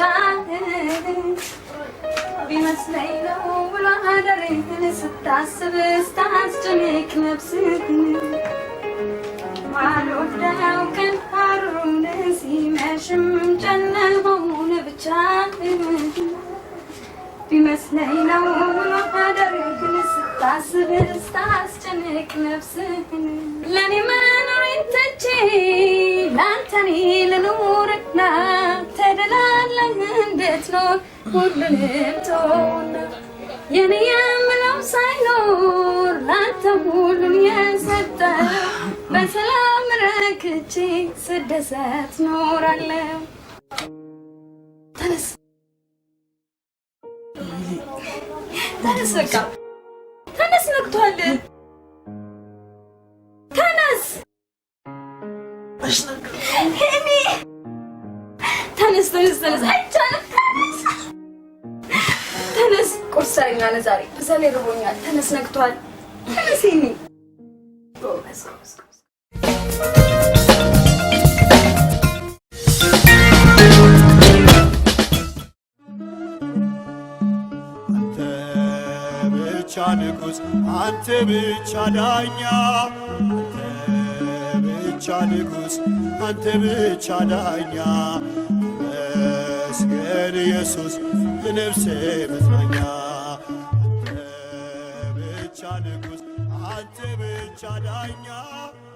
ብቻህን ቢመስለኝ ነው ውሎ አዳርህን ስታስብ ስታስጨንቅ ነፍስህን ማልወደው ቀን ሐሩሩን ሲመሽም ጨለማውን ብቻህን ቢመስለኝ ነው ውሎ አዳርህን ስታስብ ስታስጨንቅ ነፍስህን ለኔ መኖሬን ትቼ ላንተ እኔ ልኑርና ተደላለህ እንድትኖር ሁሉንም ተውና የኔ የምለው ሳይኖር ላንተ ሁሉን የሰጠ በሰላም ረክቼ ስደሰት ኖራለሁ። ተነስ ተነስ፣ በቃ ተነስ፣ ነግቷል። ተነስ ሄኒ፣ ተነስ ተነስ ተነስ፣ አይቻልም። ተነስ ተነስ፣ ቁርስ ሰረኛ ነህ ዛሬ። በዛ ላይ ርቦኛል። ተነስ፣ ነግቷል። ተነስ ሄኒ። ጎበዝ ጎበዝ ጎበዝ። አንተ ብቻ ንጉሥ፣ አንተ ብቻ ዳኛ፣ አንተ ብቻ ንጉሥ፣ አንተ ብቻ ዳኛ። ተመስገን ኢየሱስ የነፍሴ መጽናኛ። አንተ ብቻ ንጉሥ፣ አንተ ብቻ ዳኛ፣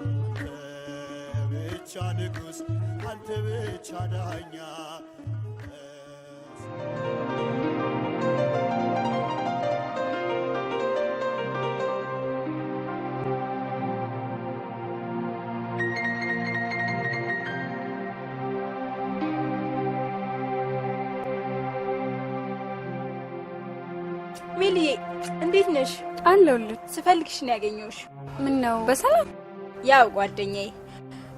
አንተ ብቻ ንጉሥ፣ አንተ ብቻ ዳኛ። ሚሊዬ እንዴት ነሽ? አለሁልህ። ስፈልግሽ ነው ያገኘሁሽ። ምን ነው በሰላም? ያው ጓደኛዬ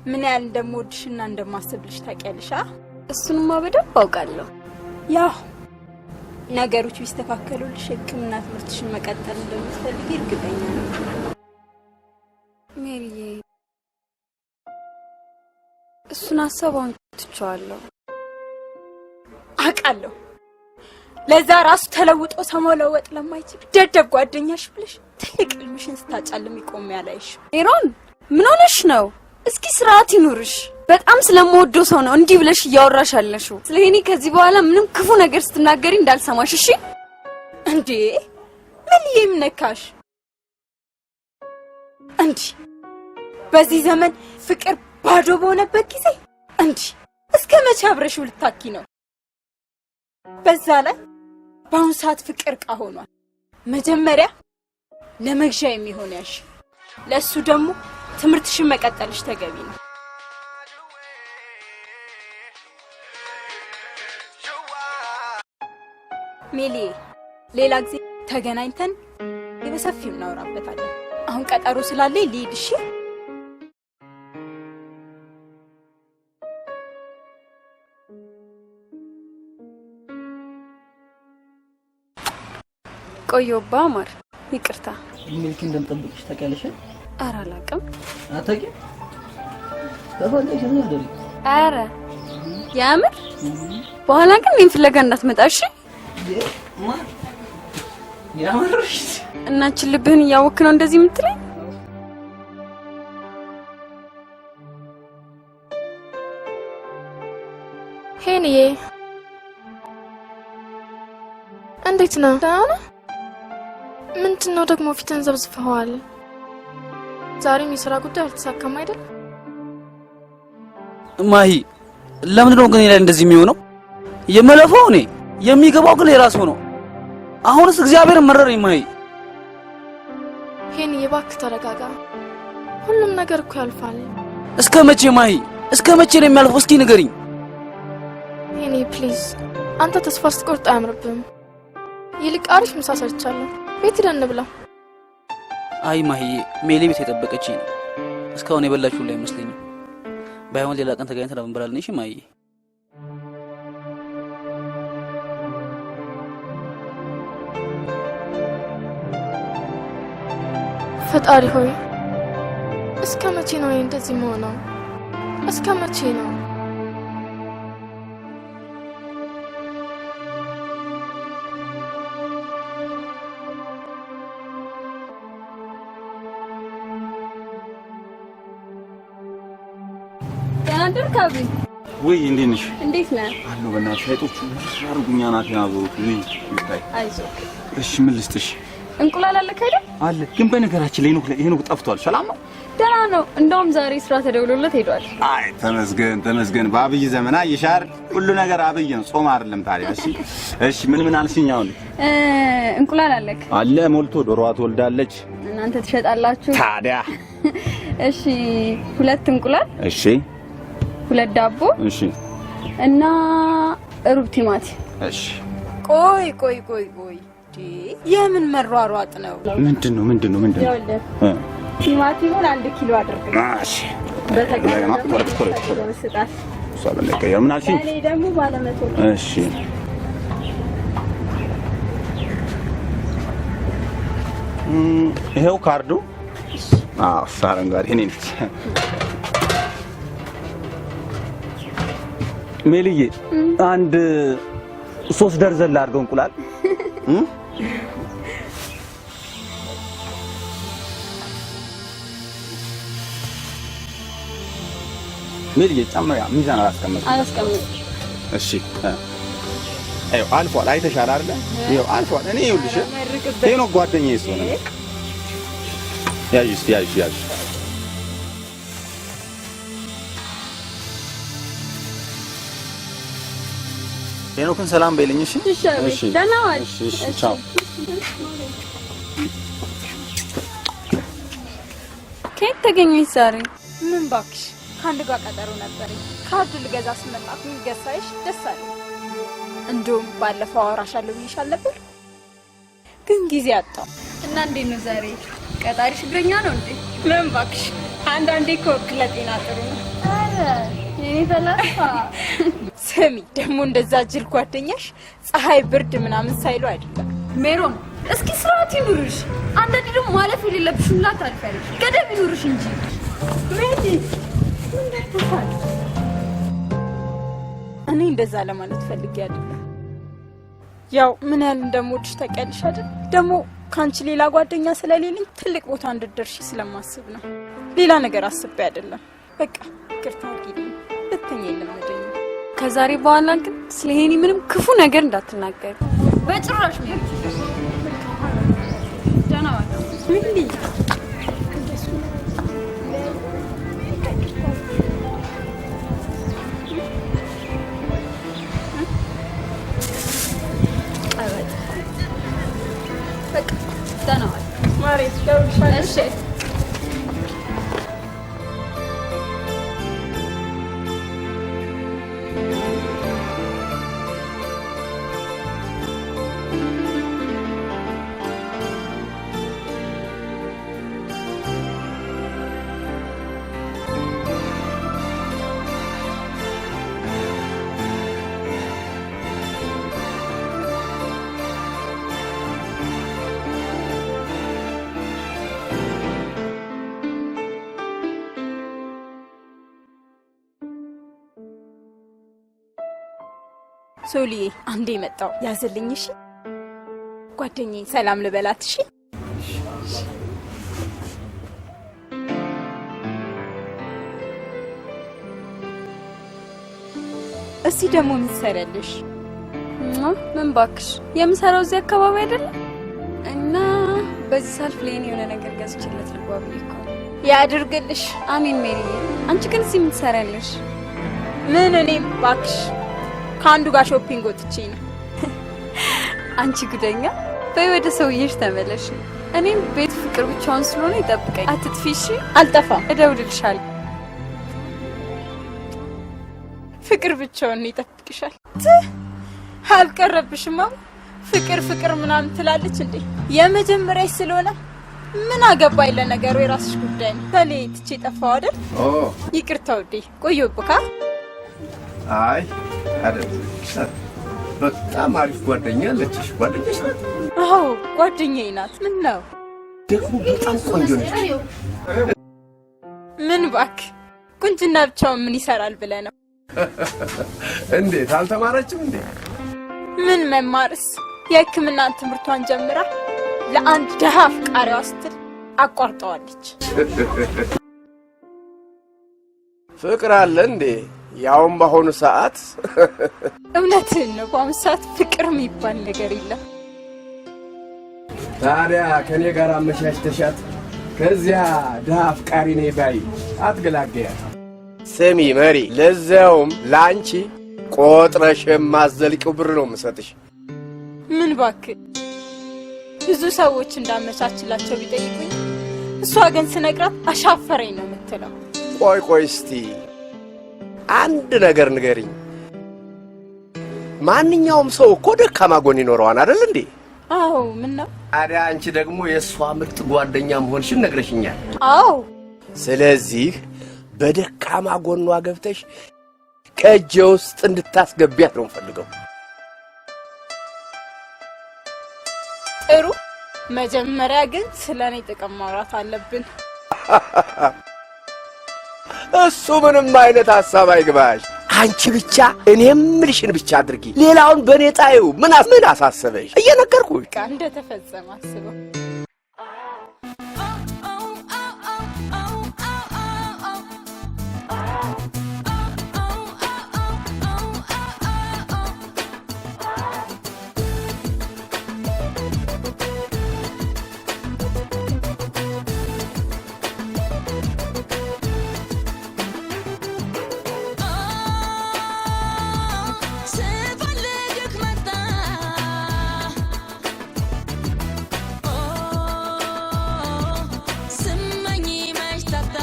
ምን ያህል እንደምወድሽና እንደማስብልሽ ታውቂያለሽ። አ እሱንማ በደንብ አውቃለሁ። ያው ነገሮች ቢስተካከሉልሽ ሕክምና ትምህርትሽን መቀጠል እንደምትፈልጊ እርግጠኛ ነኝ። ሜሪዬ እሱን ሀሳብ አሁን ትቼዋለሁ። አውቃለሁ። ለዛ ራሱ ተለውጦ ሰው መለወጥ ለማይችል ደደብ ጓደኛሽ ብለሽ ትልቅ ህልምሽን ስታጨልም ይቆም ያላይሽ። ሜሮን ምን ሆነሽ ነው? እስኪ ስርዓት ይኑርሽ። በጣም ስለምወደው ሰው ነው እንዲህ ብለሽ እያወራሽ ያለሽው። ስለ እኔ ከዚህ በኋላ ምንም ክፉ ነገር ስትናገሪ እንዳልሰማሽ እሺ? እንዴ ምን ይምነካሽ? እንዲህ በዚህ ዘመን ፍቅር ባዶ በሆነበት ጊዜ እንዲህ እስከ መቼ አብረሽው ልታኪ ነው? በዛ ላይ በአሁን ሰዓት ፍቅር ዕቃ ሆኗል። መጀመሪያ ለመግዣ የሚሆን ያሽ፣ ለሱ ደግሞ ትምህርትሽን መቀጠልሽ ተገቢ ነው። ሜሊ ሌላ ጊዜ ተገናኝተን በሰፊው እናወራበታለን። አሁን ቀጠሮ ስላለኝ ልሂድ። እሺ? ቆየሁባ ማር፣ ይቅርታ። ሚልኪ እንደምጠብቅሽ ታውቂያለሽ? ኧረ አላውቅም። አታውቂም? ከፈለግሽ እዚህ አደሪ። ኧረ የምር? በኋላ ግን እኔን ፍለጋ እንዳትመጣ እሺ? ማር ያምርሽ። እናችን ልብህን እያወክ ነው እንደዚህ የምትለኝ? ሄንዬ እንዴት ነህ? ደህና ነህ? ምንድን ነው ደግሞ ፊትህን ዘብዝፈኸዋል? ዛሬም የስራ ጉዳይ አልተሳካም አይደል? ማሂ ለምንድን ነው ግን እኔ ላይ እንደዚህ የሚሆነው? የምለፈው እኔ፣ የሚገባው ግን ሌላ ሰው ነው። አሁንስ እግዚአብሔር መረረኝ ማሂ። ሄንዬ እባክህ ተረጋጋ። ሁሉም ነገር እኮ ያልፋል። እስከ መቼ ማሂ? እስከ መቼ ነው የሚያልፈው? እስኪ ንገሪኝ። ሄንዬ please፣ አንተ ተስፋ ስትቆርጥ አያምርብህም። ይልቅ አሪፍ ምሳ ሰርቻለሁ፣ ቤት ሄደን እንብላ። አይ ማሂዬ፣ ሜሊ ቤት የጠበቀችኝ ነው። እስካሁን የበላችሁ ላይ አይመስለኝም። ባይሆን ሌላ ቀን ተገናኝተን እንበላለን። እሺ ማሂዬ? ፈጣሪ ሆይ እስከ መቼ ነው እኔ እንደዚህ የምሆነው? እስከ መቼ ነው? አደርክ አቤል? ውይ እንዴት ነሽ? እንዴት ነህ? አለሁ። በእናትሽ አይጦቹ አድርጉኛ ናቴን አዞሩት። ውይ ይታይ። አይዞህ። እሺ ምን ልስጥሽ? እንቁላል አለክ አይደል? አለ። ግን በነገራችን ላይ ሄኖክ ጠፍቷል። ሰላም ነው? ደህና ነው። እንደውም ዛሬ ስራ ተደውሎለት ሄዷል። አይ ተመስገን ተመስገን። በአብይ ዘመን አየሽ አይደል? ሁሉ ነገር አብይ ነው። ጾም አይደለም ታዲያ። እሺ እሺ። ምን ምን አልሽኝ አሁን? እንቁላል አለክ? አለ ሞልቶ። ዶሮዋ ትወልዳለች። እናንተ ትሸጣላችሁ ታዲያ። እሺ 2 እንቁላል። እሺ 2 ዳቦ። እሺ እና ሩብ ቲማቲም። እሺ። ቆይ ቆይ ቆይ ቆይ፣ የምን መሯሯጥ ነው? ምንድነው ምንድነው ምንድነው? ቲማቲሙን 1 ኪሎ አድርግ። እሺ ምን አልሽኝ? እኔ ደግሞ ባለ 100። እሺ ይሄው ካርዱ። አዎ አረንጓዴ እኔ ነኝ። ሜልዬ አንድ 3 ደርዘን ላድርገው እንቁላል። ሜልዬ ጨምሪያ፣ ሚዛን አላስቀምጥም። አላስቀምጥም። እሺ ይኸው አልፏል። አይተሻል አይደለ? ይኸው አልፏል። እኔ ይኸውልሽ ሄኖክ ጓደኛዬ እሱ ነው። ያዥ እስኪ ያዥ ያዥ። ሄኖክን ሰላም በይልኝ። እሺ እሺ። ደህና ዋል። እሺ እሺ። ቻው። ከየት ተገኘሽ ዛሬ? ምን እባክሽ ከአንድ ጋር ቀጠሮ ነበረኝ። ካርድ ልገዛ ስመጣ ገሳይሽ ደስ አለኝ። እንደውም ባለፈው አወራሻለሁ ብዬሻል ነበር፣ ግን ጊዜ አጣሁ። እና እንዴት ነው ዛሬ? ቀጣሪሽ እግረኛ ነው እንዴ? ምን እባክሽ አንዳንዴ እኮ ለጤና ጥሩ ነው። ኧረ የኔ ተላፋ። ስሚ ደግሞ እንደዛ ጅል ጓደኛሽ ፀሐይ ብርድ ምናምን ሳይሉ አይደለም። ሜሮን እስኪ ስርዓት ይኑርሽ። አንዳንዴ ደግሞ ማለፍ የሌለብሽ ሁላ ታልፊያለሽ። ገደብ ይኑርሽ እንጂ። ሜሊ ምን ደርሶሻል? እኔ እንደዛ ለማለት ፈልጌ አይደለም። ያው ምን ያህል እንደምወድሽ ታውቂያለሽ አይደል? ደግሞ ካንቺ ሌላ ጓደኛ ስለሌለኝ ትልቅ ቦታ እንድትደርሺ ስለማስብ ነው። ሌላ ነገር አስቤ አይደለም። በቃ ይቅርታ አድርጊልኝ። ሁለተኛ የለመደኝም። ከዛሬ በኋላ ግን ስለ ሄኒ ምንም ክፉ ነገር እንዳትናገሪ በጭራሽ። ሜሪ ደህና ዋል። ሜሊ በቃ ደህና ዋል። ማሬ ደውልሻለሁ። እሺ። ሶሊዬ አንዴ መጣው ያዝልኝ። እሺ ጓደኛዬ ሰላም ልበላት። እሺ እስቲ ደግሞ ምን ትሰሪያለሽ? ምን ባክሽ የምሰራው እዚህ አካባቢ አይደለም እና በዚህ ሳልፍ ለኔ የሆነ ነገር ገዝቼለት ልግባ ብዬ እኮ ነው። ያድርግልሽ። አሜን ሜሪዬ። አንቺ ግን እዚህ ምን ትሰሪያለሽ? ምን እኔም ባክሽ ከአንዱ ጋር shopping ወጥቼ ነው። አንቺ ጉደኛ። በይ ወደ ሰውዬሽ ተመለሽ። እኔም ቤት ፍቅር ብቻውን ስለሆነ ይጠብቀኝ። አትጥፊ እሺ? አልጠፋም። እደውልልሻለሁ። ፍቅር ብቻውን ይጠብቅሻል። አልቀረብሽም። አሁን ፍቅር ፍቅር ምናምን ትላለች እንዴ? የመጀመሪያሽ ስለሆነ ምን አገባኝ። ለነገሩ የራስሽ ጉዳይ ነው። ተሌ ትቼ ጠፋሁ አይደል? ይቅርታ ውዴ፣ ቆየሁብካ። አይ አይደለም፣ በጣም አሪፍ ጓደኛ አለችሽ። ጓደኛሽ ናት? አዎ ጓደኛዬ ናት። ምን ነው ደግሞ በጣም ቆንጆ ነች። ምን እባክህ፣ ቁንጅና ብቻውን ምን ይሰራል ብለህ ነው? እንዴት አልተማረችም እንዴ? ምን መማርስ፣ የሕክምና ትምህርቷን ጀምራ ለአንድ ደሃ አፍቃሪዋ ስትል አቋርጠዋለች። ፍቅር አለ እንዴ? ያውም በአሁኑ ሰዓት። እውነትህን ነው። በአሁኑ ሰዓት ፍቅር የሚባል ነገር የለም። ታዲያ ከኔ ጋር አመቻችተሻት ከዚያ ድሃ አፍቃሪ ነኝ ባይ አትገላገያት። ስሚ መሪ፣ ለዚያውም ለአንቺ ቆጥረሽ የማዘልቂው ብር ነው የምሰጥሽ። ምን እባክህ፣ ብዙ ሰዎች እንዳመቻችላቸው ቢጠይቁኝ እሷ ግን ስነግራት አሻፈረኝ ነው የምትለው። ቆይ ቆይ፣ እስቲ አንድ ነገር ንገሪኝ። ማንኛውም ሰው እኮ ደካማ ጎን ይኖረዋል አይደል እንዴ? አዎ፣ ምን ነው? ታዲያ አንቺ ደግሞ የእሷ ምርጥ ጓደኛ መሆንሽን ነግረሽኛል። አዎ። ስለዚህ በደካማ ጎኗ ገብተሽ ከእጄ ውስጥ እንድታስገቢያት ነው የምፈልገው። ጥሩ። መጀመሪያ ግን ስለ እኔ ጥቅም ማውራት አለብን። እሱ ምንም አይነት ሀሳብ አይግባሽ። አንቺ ብቻ እኔ የምልሽን ብቻ አድርጊ። ሌላውን በእኔ ጣዩ። ምን አሳሰበሽ? እየነገርኩሽ። በቃ እንደተፈጸመ አስበው። ስፈልግህ መጣ፣ ስመኝ መች ታጣ፣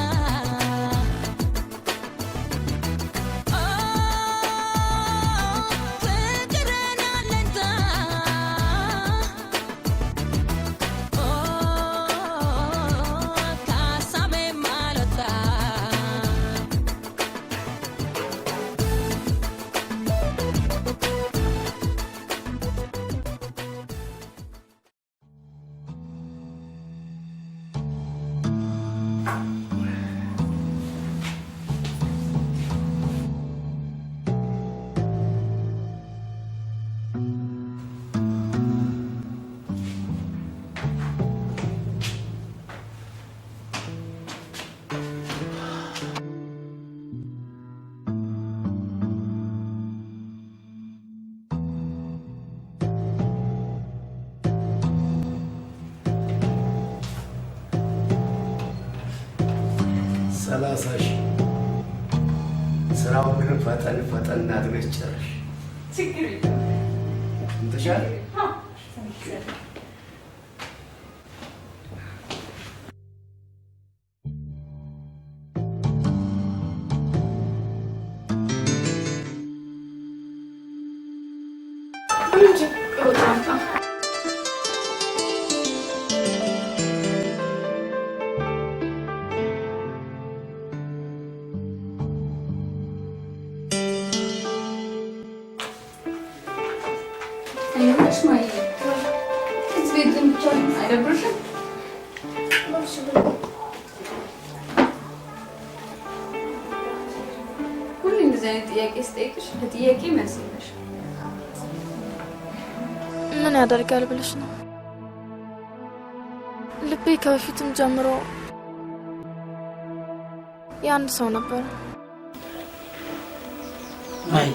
ፍቅርን አለኝታ፣ ከሀሳቤ ማልወጣ። 30,000። ስራውን ግን ፈጠን ፈጠን አድርገሽ ጨርሽ። ችግር የለም። እንትሻል። እንጂ ሮጥ አምጣ። አይሆንሽ ማየ፣ እዚህ ቤት ግን ብቻ አይደብርሽም? ሁሌ እንደዚህ አይነት ጥያቄ ስጠይቅሽ ለጥያቄ መልስ የለሽም። ምን ያደርጋል ብለሽ ነው? ልቤ ከበፊትም ጀምሮ የአንድ ሰው ነበር። ማይ፣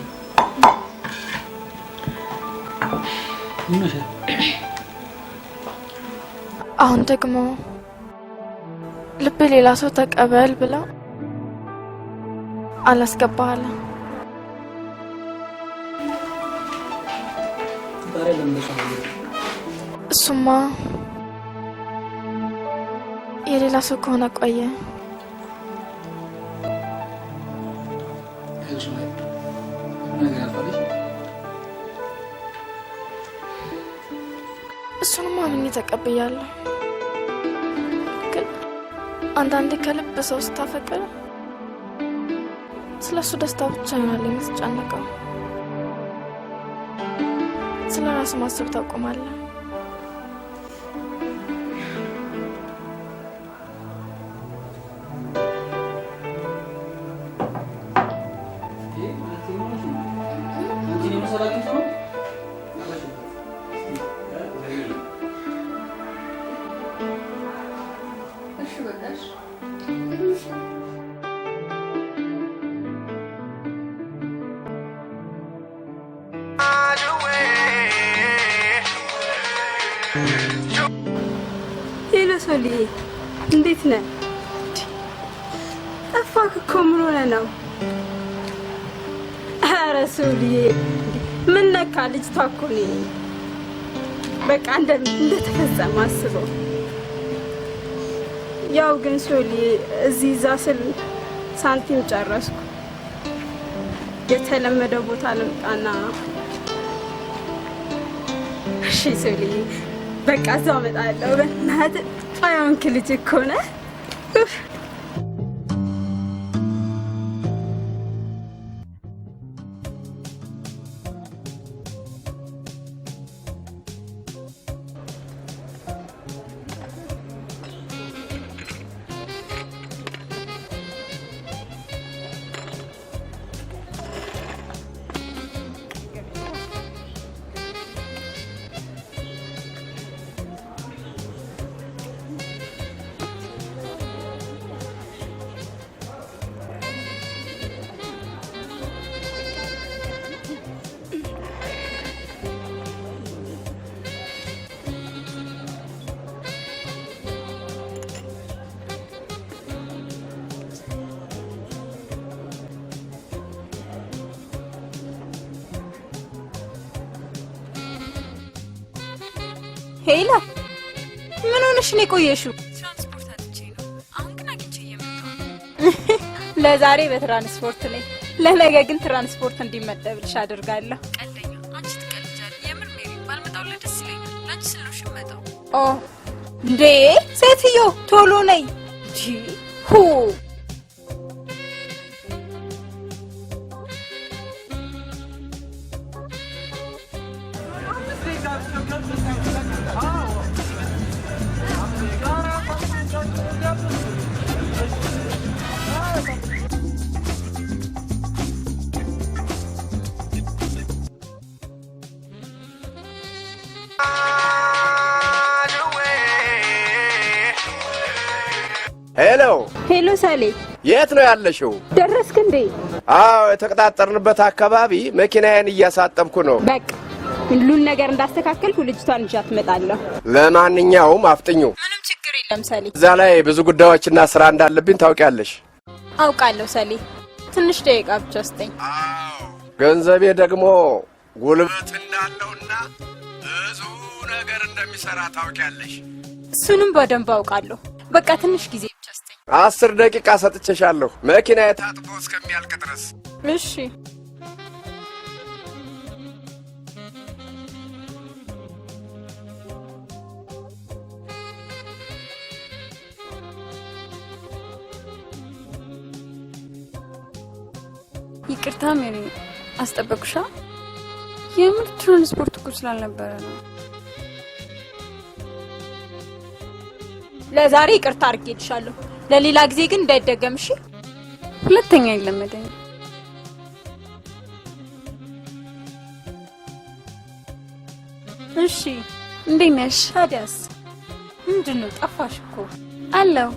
ምን ሆነሻል? አሁን ደግሞ ልቤ ሌላ ሰው ተቀበል ብለው አላስገባለ። ታዲያ ለምን እንደሷ ነው? እሱማ የሌላ ሰው ከሆነ ቆየ። አይዞሽ ማይ፣ ሁሉ ነገር ያልፋል። እሺ? እሱንማ አምኜ ተቀብያለሁ። ግን አንዳንዴ ከልብ ሰው ስታፈቅር ስለ እሱ ደስታ ብቻ ይሆናል የምትጨነቀው። ስለ ራስ ማሰብ ታቆማለህ። አንቺን የመሰለ አግኝቶ ነው? እሺ በቃ እሺ። Hello ሶልዬ፣ እንዴት ነህ? ጠፋህ እኮ፣ ምን ሆነህ ነው? ኧረ ሶልዬ፣ ምን ነካ? ልጅቷ እኮ እኔ ነኝ። በቃ እንደተፈጸመ አስበው። ያው ግን ሶልዬ፣ እዚህ እዛ ስል ሳንቲም ጨረስኩ። የተለመደው ቦታ ልምጣና። እሺ ሶልዬ፣ በቃ እዛው እመጣለሁ። በእናትህ ጣያንክ ልጅ እኮ ነህ። ኡፍ። ሄላ፣ ምን ሆነሽ ነው የቆየሽው? ትራንስፖርት አጥቼ ነው። አሁን ግን አግኝቼ እየመጣሁ ነው። ለዛሬ በትራንስፖርት ነኝ፣ ለነገ ግን ትራንስፖርት እንዲመደብልሽ አድርጋለሁ። ቀልደኛ አንቺ ትቀልጃለሽ። የምር ሜሪ፣ ባልመጣው ደስ ይለኛል። ለአንቺ ስል ነው የምመጣው። ኦ እንዴ ሴትዮ፣ ቶሎ ነይ። ሁ። ሄሎ። ሄሎ ሰሌ። የት ነው ያለሽው? ደረስክ እንዴ? አዎ፣ የተቀጣጠርንበት አካባቢ መኪናዬን እያሳጠብኩ ነው። በቃ ሁሉን ነገር እንዳስተካከልኩ ልጅቷን ይዣት እመጣለሁ። ለማንኛውም አፍጥኙ። ምንም ችግር የለም ሰሌ። እዛ ላይ ብዙ ጉዳዮችና ስራ እንዳለብኝ ታውቂያለሽ። አውቃለሁ ሰሌ። ትንሽ ደቂቃ ብቻ ስጠኝ። ገንዘቤ ደግሞ ጉልበት እንዳለውና ብዙ ነገር እንደሚሰራ ታውቂያለሽ። እሱንም በደንብ አውቃለሁ። በቃ ትንሽ ጊዜ ብቻ ስጠኝ። 10 ደቂቃ ሰጥቼሻለሁ፣ መኪናዬ ታጥቦ እስከሚያልቅ ድረስ። እሺ። ይቅርታ ሜሪ፣ አስጠበቅሻ። የምር ትራንስፖርት እኮ ስላልነበረ ነው። ለዛሬ ይቅርታ አድርጌልሻለሁ። ለሌላ ጊዜ ግን እንዳይደገም እሺ? ሁለተኛ አይለመደኝም። እሺ። እንዴት ነሽ? ታዲያስ ምንድን ነው? ጠፋሽ እኮ። አለው።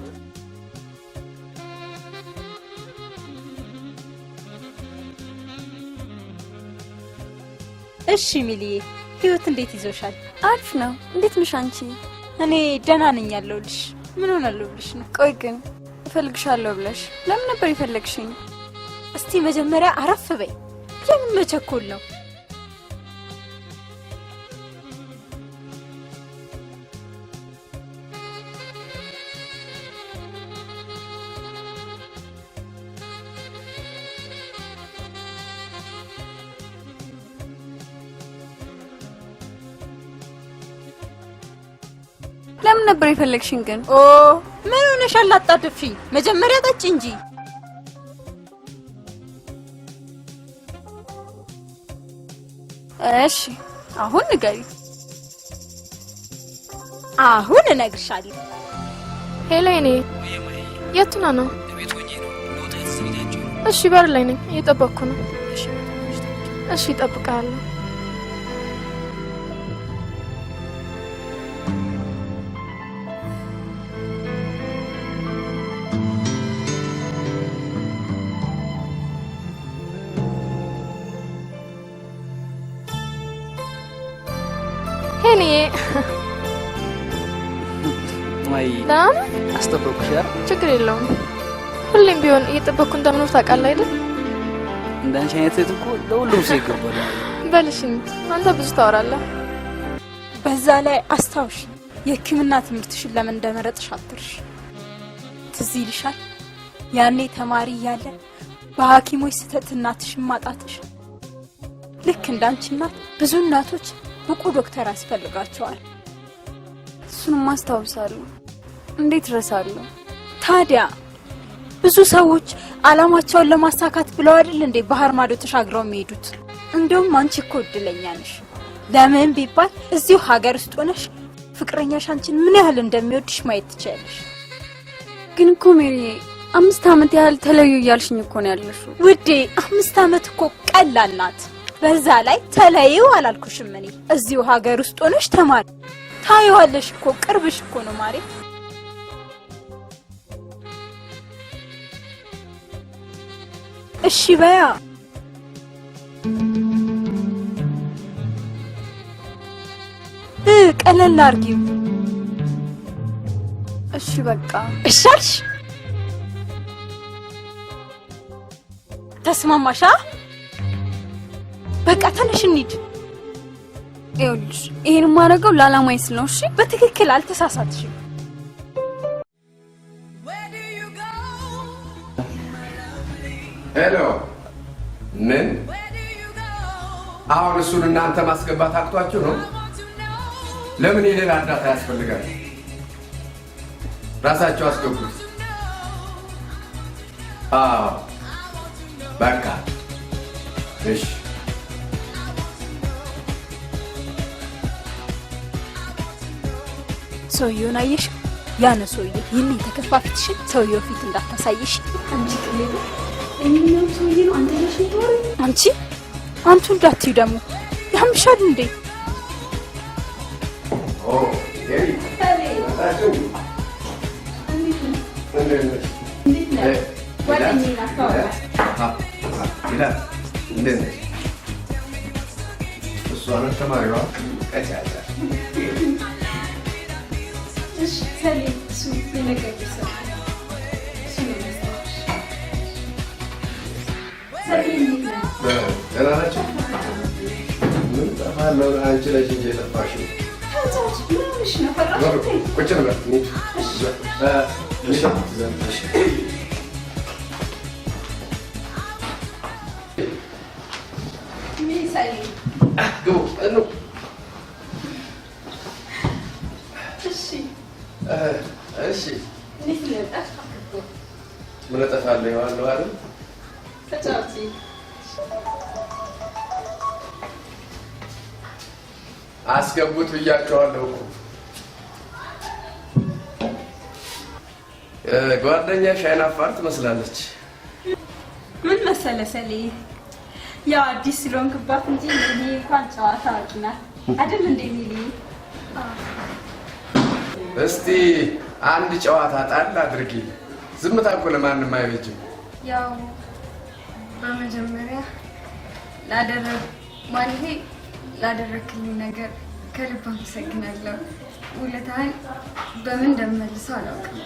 እሺ ሚሊዬ፣ ህይወት እንዴት ይዞሻል? አሪፍ ነው። እንዴት ነሽ አንቺ? እኔ ደህና ነኝ ያለሁልሽ። ምን ሆናለሁ ብለሽ ነው? ቆይ ግን እፈልግሻለሁ ብለሽ ለምን ነበር የፈለግሽኝ? እስቲ መጀመሪያ አረፍ በይ። የምን መቸኮል ነው? ለምን ነበር የፈለግሽኝ ግን? ኦ፣ ምን ሆነሻል? አጣድፊኝ። መጀመሪያ ጠጪ እንጂ። እሺ፣ አሁን ንገሪ። አሁን እነግርሻለሁ። ሄሎ የኔ፣ የት ሆነህ ነው? ቤት ሆኜ ነው፣ ለውጣ የተዘጋጀሁ ነው። እሺ፣ በር ላይ ነኝ፣ እየጠበቅኩ ነው። እሺ፣ እጠብቅሃለሁ። ሄኒዬ። ማይ ደህና ነህ? አስጠበቅኩሽ አይደል? ችግር የለውም። ሁሌም ቢሆን እየጠበቅኩ እንደምኖር ታውቃለህ አይደል? እንዳንቺ አይነት ሴት እኮ ለሁሉም ሰው ይገባል። በል እሺ እንሂድ። አንተ ብዙ ታወራለህ። በዛ ላይ አስታውሽ፣ የሕክምና ትምህርትሽን ለምን እንደመረጥሽ አትርሽ። ትዝ ይልሻል ያኔ ተማሪ እያለ በሐኪሞች ስህተት እናትሽን ማጣትሽ። ልክ እንዳንቺ እናት ብዙ እናቶች ብቁ ዶክተር ያስፈልጋቸዋል። እሱንም አስታውሳለሁ። እንዴት ረሳለሁ? ታዲያ ብዙ ሰዎች አላማቸውን ለማሳካት ብለው አይደል እንዴ ባህር ማዶ ተሻግረው የሚሄዱት? እንደውም አንቺ እኮ እድለኛ ነሽ። ለምን ቢባል እዚሁ ሀገር ውስጥ ሆነሽ ፍቅረኛሽ አንቺን ምን ያህል እንደሚወድሽ ማየት ትችያለሽ። ግን እኮ ሜሪ 5 ዓመት ያህል ተለዩ እያልሽኝ እኮ ነው ያለሽው። ውዴ 5 ዓመት እኮ ቀላል ናት። በዛ ላይ ተለዩ አላልኩሽም እኔ። እዚሁ ሀገር ውስጥ ሆነሽ ተማሪ ታይዋለሽ እኮ ቅርብሽ እኮ ነው ማሬ። እሺ በያ። ቀለል አድርጊው። እሺ በቃ እሺ አልሽ? ተስማማሻ? በቃ ተነሽ እንሂድ። ይኸውልሽ ይሄን የማደርገው ለዓላማዬ ስል ነው። እሺ በትክክል አልተሳሳትሽም። Hello፣ ምን አሁን እሱን እናንተ ማስገባት አቅቷችሁ ነው? ለምን የሌላ እርዳታ ያስፈልጋል? ራሳቸው አስገቡት። አዎ በቃ እሺ። ሰውየውን አየሽ? ያ ነው ሰውዬ። ይህን የተከፋ ፊትሽን ሰውየው ፊት እንዳታሳይሽ። አንቺ ቅሌቱ እኛም ሰውዬ ነው አንተ ነሽ የምታወሪው? አንቺ አንቱ እንዳትዩ ደግሞ ያምሻል እንዴ? ተማሪዋ ቀጫጫ ደህና ናቸው። ምን ጠፋለሁ? አንቺ ነሽ እንጂ የጠፋሽው። ቁጭ ንበል። ግቡ። እሺ ምን እጠፋለሁ? ይዋለሁ አይደል? አስገቡት ብያቸዋለሁ እኮ። ጓደኛሽ አይናፋር ትመስላለች። ምን መሰለህ ሰሌ፣ ያው አዲስ ስለሆንክባት እንጂ እኔ እንኳን ጨዋታ አዋቂ ናት አይደል እንዴ ሚሊ? እስቲ አንድ ጨዋታ ጣል አድርጊ። ዝምታ እኮ ለማንም አይበጅም። ያው በመጀመሪያ ላደረክልኝ ነገር ከልብ አመሰግናለሁ። ውለታህን በምን እንደምመልሰው አላውቅም።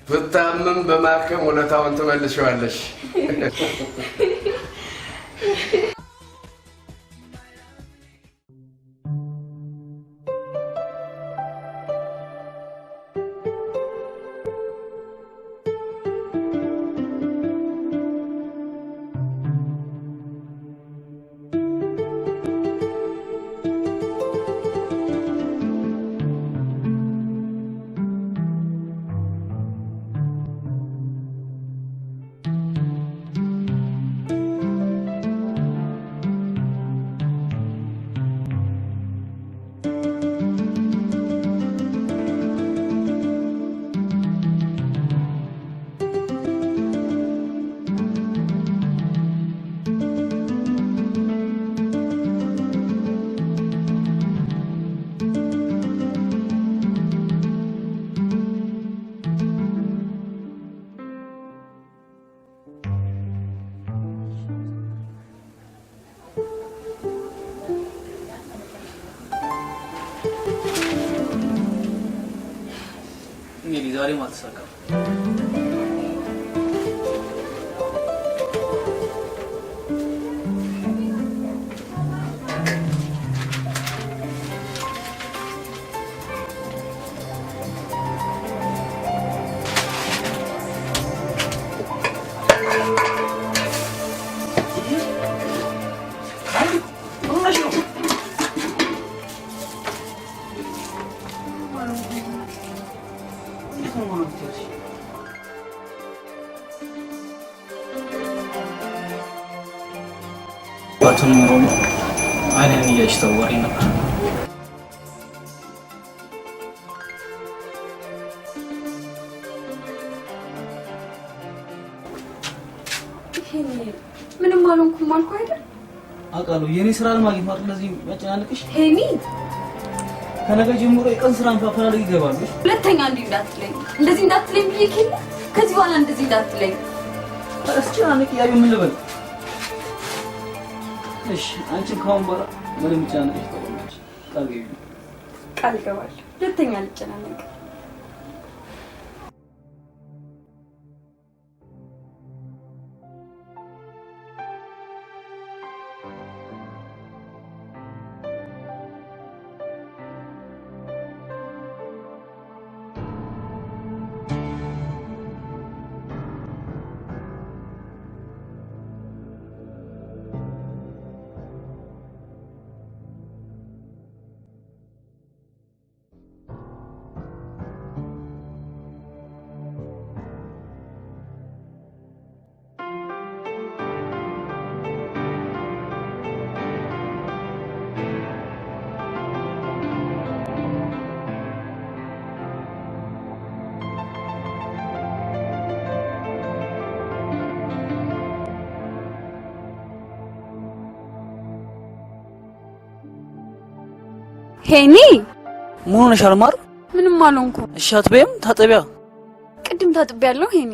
ብታምም በማከም ውለታውን ትመልሺዋለሽ። ዛሬም አልተሳካም። ባትሆን ኖሮ አይንህን እያየች ታዋሪኝ ነበር። ምንም አልሆንኩም አልኩህ አይደል? አውቃለሁ። የኔ ስራ ለማግኘት ማለት እንደዚህ የሚያጨናንቅሽ? ሄኒ፣ ከነገ ጀምሮ የቀን ስራ ማፈላለግ ይገባሉ። ሁለተኛ እንዲህ እንዳትለኝ፣ እንደዚህ እንዳትለኝ ብዬ ከለ ከዚህ በኋላ እንደዚህ እንዳትለኝ። እስጨናንቅ እያዩ ምን ልበል? እሺ፣ አንቺም ከአሁን በኋላ ምንም ጨናንቅሽ ታቆሚያለሽ። ቃል ገቢ። ቃል እገባለሁ። ሁለተኛ አልጨናነቅም። ሄኒ፣ ምን ሆነሻል ማር? ምንም አልሆንኩም። እሺ አትበይም? ታጠቢያ። ቅድም ታጥቤያለሁ ሄኒ።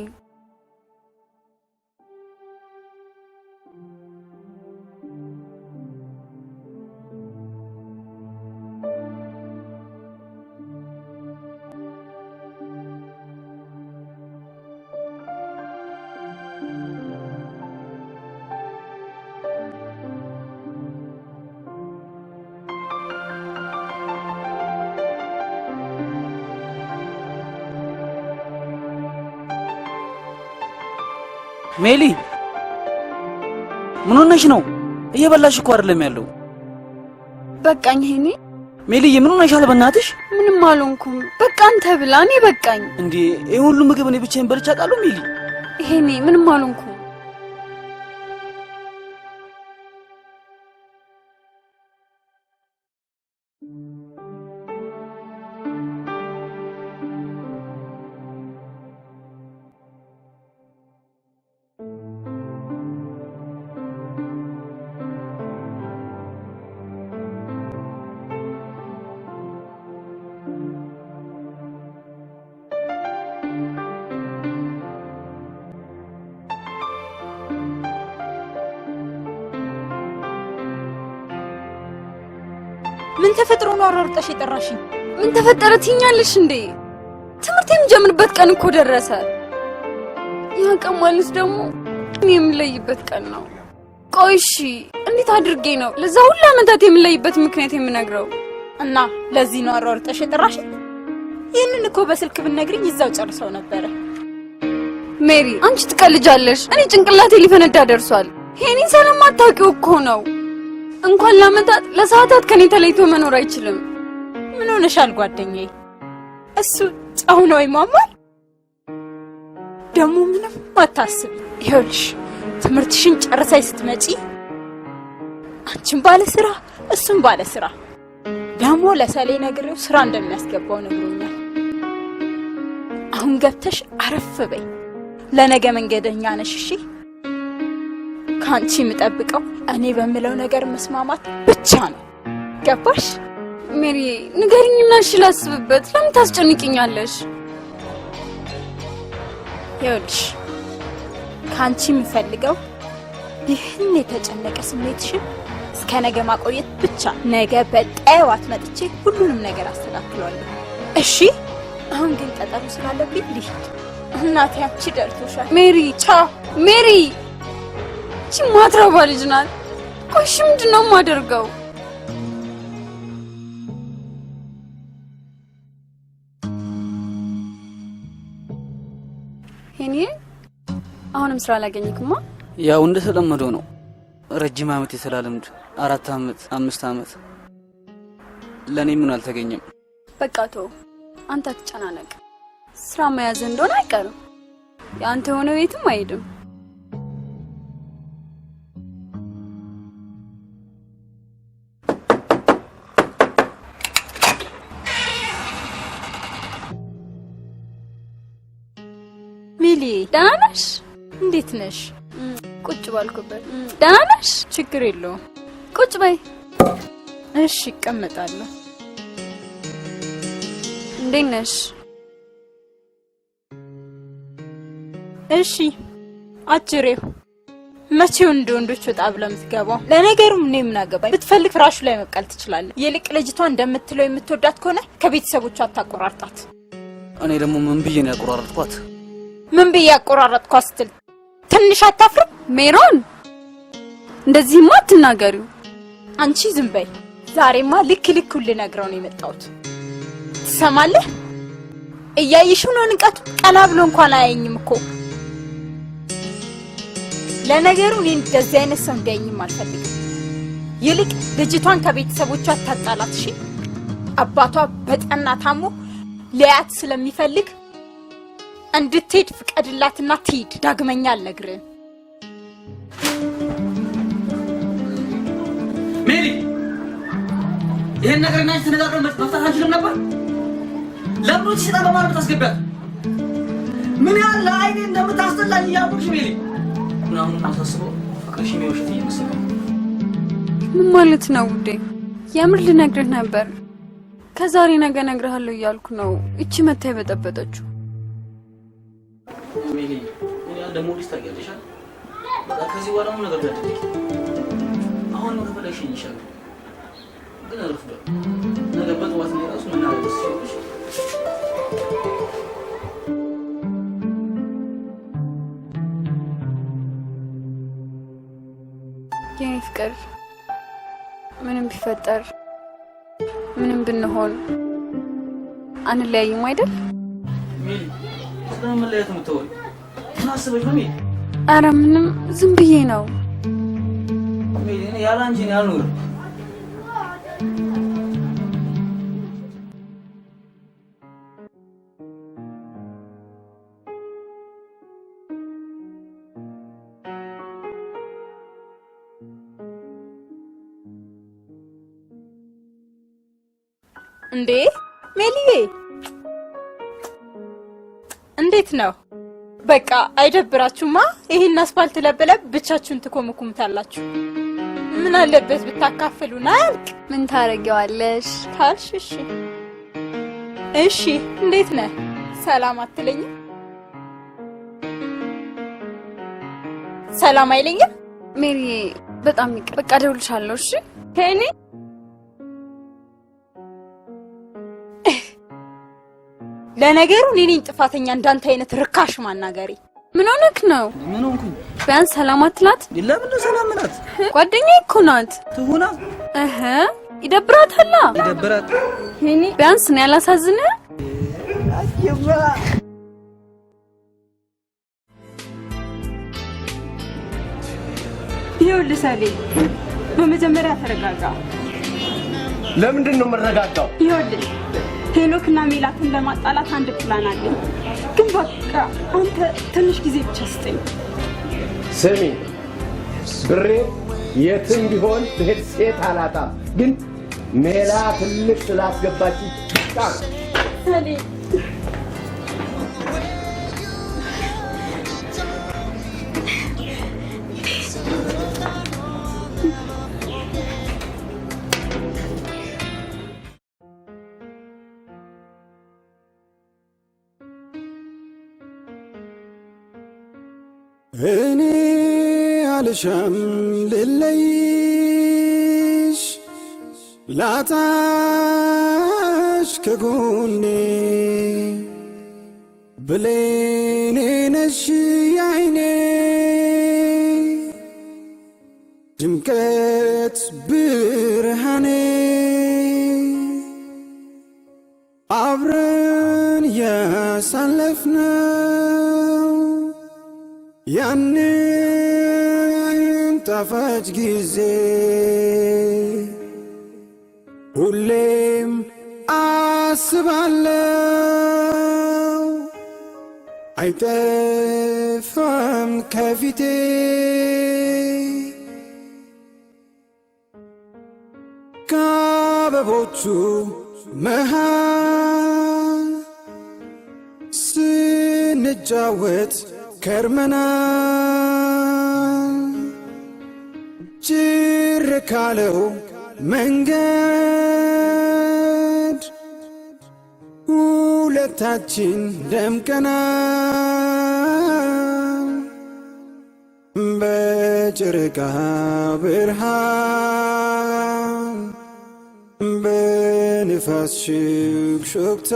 ሜሊ፣ ምን ሆነሽ ነው? እየበላሽ እኮ አይደለም ያለው። በቃኝ ሄኒ። ሜሊዬ፣ ምን ሆነሻል? በእናትሽ። ምንም አልሆንኩም። በቃ አንተ ብላ፣ እኔ በቃኝ። እንዴ፣ ይሄ ሁሉ ምግብ እኔ ብቻዬን በልቼ አውቃለሁ? ሜሊ። ሄኒ፣ ምንም አልሆንኩም። ምን ተፈጥሮ ነው አሯርጠሽ የጠራሽኝ? ምን ተፈጠረ ትይኛለሽ እንዴ? ትምህርት የምጀምርበት ቀን እኮ ደረሰ። ያ ቀን ማለት ደግሞ እኔ የምለይበት ቀን ነው። ቆይ እሺ፣ እንዴት አድርጌ ነው ለዛ ሁሉ ዓመታት የምለይበት ምክንያት የምነግረው? እና ለዚህ ነው አሯርጠሽ የጠራሽኝ? ይህንን እኮ በስልክ ብትነግሪኝ እዛው ጨርሰው ነበረ። ሜሪ፣ አንቺ ትቀልጃለሽ። እኔ ጭንቅላቴ ሊፈነዳ ደርሷል። ሄኒን ስለማታውቂው እኮ ነው። እንኳን ለዓመታት ለሰዓታት ከኔ ተለይቶ መኖር አይችልም። ምን ሆነሻል ጓደኛዬ? እሱ ጨው ነው ይሟሟል። ደግሞ ምንም አታስቢ። ይኸውልሽ ትምህርትሽን ጨርሰሽ ስትመጪ አንቺም ባለ ስራ እሱም ባለ ስራ። ደግሞ ለሰሌ ነግሬው ስራ እንደሚያስገባው ነግሮኛል። አሁን ገብተሽ አረፍ በይ። ለነገ መንገደኛ ነሽ። እሺ? ካንቺ የምጠብቀው እኔ በምለው ነገር መስማማት ብቻ ነው። ገባሽ? ሜሪ፣ ንገሪኝና እሺ ላስብበት። ለምን ታስጨንቂኛለሽ? ይኸውልሽ ካንቺ የምፈልገው ይህን የተጨነቀ ስሜትሽን እስከ ነገ ማቆየት ብቻ። ነገ በጠዋት መጥቼ ሁሉንም ነገር አስተካክለዋለሁ። እሺ? አሁን ግን ቀጠሮ ስላለብኝ ልሂድ። እናቴ አንቺ ደርቶሻል። ሜሪ ቻው። ሜሪ፣ እቺ ማትረባ ልጅ ናት። ቆይ እሺ ምንድን ነው የማደርገው? ሄኒ አሁንም ስራ አላገኘክማ? ያው እንደተለመደው ነው። ረጅም ዓመት የስራ ልምድ 4 ዓመት 5 ዓመት ለእኔ ምን አልተገኘም። በቃ ተው፣ አንተ አትጨናነቅ። ስራ መያዝ እንደሆነ አይቀርም። የአንተ የሆነው የትም አይሄድም። ሚሊ ደህና ነሽ? እንዴት ነሽ? ቁጭ ባልኩበት። ደህና ነሽ? ችግር የለውም። ቁጭ በይ። እሺ እቀመጣለሁ። እንዴት ነሽ? እሺ አጭሬው መቼው እንደ ወንዶች ወጣ ብለህ የምትገባው? ለነገሩ እኔ ምን አገባኝ? ብትፈልግ ፍራሹ ላይ መብቀል ትችላለህ። ይልቅ ልጅቷ እንደምትለው የምትወዳት ከሆነ ከቤተሰቦቿ አታቆራርጣት። እኔ ደግሞ ምን ብዬ ነው ያቆራረጥኳት? ምን ብዬ ያቆራረጥኳት ስትል ትንሽ አታፍርም? ሜሮን እንደዚህማ አትናገሪው። አንቺ ዝም በይ። ዛሬማ ልክ ልኩን ልነግረው ነው የመጣሁት። ትሰማለህ? እያየሽው ነው ንቀቱ። ቀና ብሎ እንኳን አያየኝም እኮ። ለነገሩ እኔ እንደዚህ አይነት ሰው እንዲያየኝም አልፈልግም። ይልቅ ልጅቷን ከቤተሰቦቿ አታጣላት እሺ? አባቷ በጠና ታሞ ሊያያት ስለሚፈልግ እንድትሄድ ፍቀድላትና ትሂድ። ዳግመኛ አልነግርህም። ሜሪ ይሄን ነገር እና አንቺ ተነጋግረን መፍታት አንችልም ነበር? ለምን እቺ ሰይጣን በመሃል የምታስገቢያት? ምን ያህል ለአይኔ እንደምታስጠላኝ እያወቅሽ ሜሪ። አሁን ሳስበው ፍቅርሽ የውሸት እየመሰለኝ ነው። ምን ማለት ነው ውዴ? የምር ልነግርህ ነበር። ከዛሬ ነገ እነግርሃለሁ እያልኩ ነው። እቺ መታ የበጠበጠችው። ሜሪ ምን ያህል እንደምወድሽ ታውቂያለሽ አይደል? በቃ ከዚህ በኋላ ምንም ነገር እንዳትጠይቂ። አሁን ነው ከፈለግሽ እሸኝሻለሁ፣ ግን ረፍዷል። ነገ በጠዋት ነው የራሱ መናገር ትችያለሽ። የኔ ፍቅር ምንም ቢፈጠር ምንም ብንሆን አንለያይም አይደል? ሜሪ ስለምን መለያየት ነው የምታወሪው? ምን አስበሽ ነው ሜሪ? ኧረ ምንም ዝም ብዬ ነው። ሜሪ እኔ ያለ አንቺ እኔ አልኖርም። እንዴ ሜሊዬ እንዴት ነው? በቃ አይደብራችሁማ? ይሄን አስፋልት ለበለብ ብቻችሁን ትኮመኩሙታላችሁ። ምን አለበት ብታካፍሉን? አያልቅ። ምን ታረጊዋለሽ ካልሽ እሺ። እሺ እንዴት ነህ? ሰላም አትለኝም? ሰላም አይለኝም? ሜሪ በጣም ይቅር። በቃ እደውልልሻለሁ። እሺ ከእኔ ለነገሩ እኔ ነኝ ጥፋተኛ እንዳንተ አይነት ርካሽ ማናገሬ። ምን ሆነክ ነው? ምን ሆንኩኝ? ቢያንስ ሰላም አትላት? ለምን ነው ሰላም ናት? ጓደኛዬ እኮ ናት። ትሁና። እህ ይደብራታል። ይደብራት። እኔ ቢያንስ እኔ አላሳዝንህ? ይኸውልህ ሰሌ፣ በመጀመሪያ ተረጋጋ። ለምንድን ነው የምረጋጋው? ይኸውልህ ሄኖክና ሜላትን ለማጣላት አንድ ፕላን አለኝ። ግን በቃ አንተ ትንሽ ጊዜ ብቻ ስጠኝ። ስሚ ብሬ የትም ቢሆን ብሄድ ሴት አላጣም። ግን ሜላት ትልቅ ስላስገባች ብቻ ነው። ሰሌ እኔ አልሻም ልለይሽ ላጣሽ ከጎኔ ብሌኔ ነሽ ያይኔ ድምቀት ብርሃኔ አብረን ያሳለፍነው ያንን ጣፋጭ ጊዜ ሁሌም አስባለው አይጠፋም ከፊቴ። ከአበቦቹ መሃል ስንጫወት ከርመናል፣ ጭር ካለው መንገድ ሁለታችን ደምቀናል። በጨረቃ ብርሃን በንፋስ ሹክሹክታ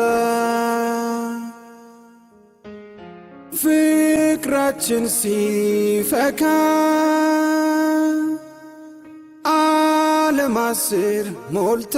ፍቅራችን ሲፈካ ዓለም አስር ሞልታ።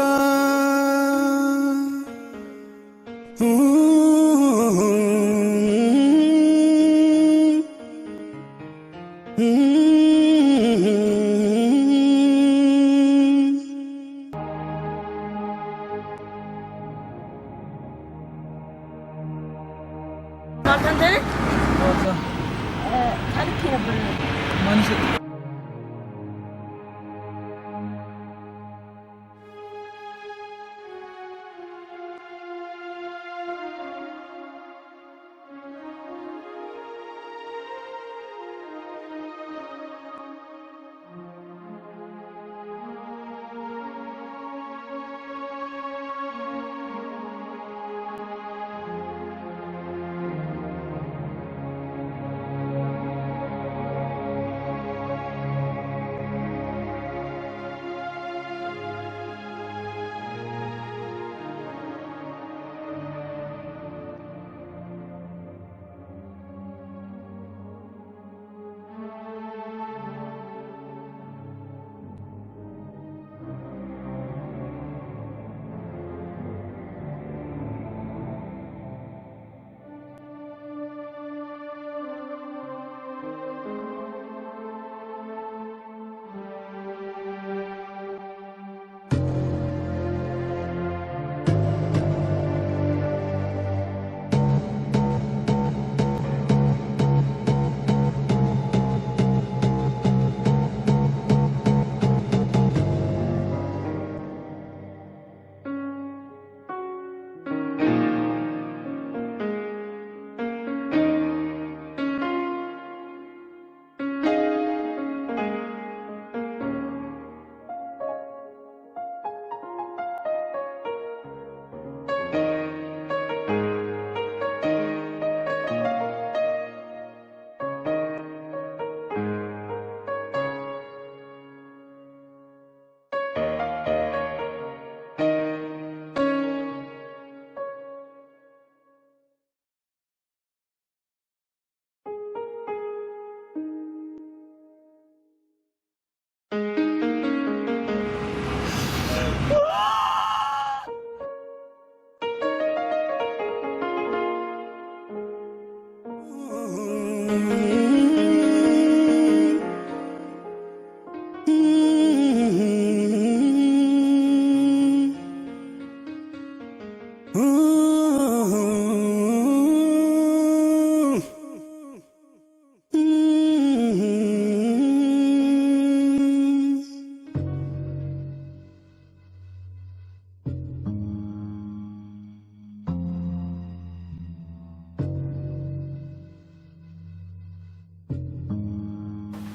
ማርታ አንተ ነህ? ተልኬ ነበር። ማን ይሰጥ?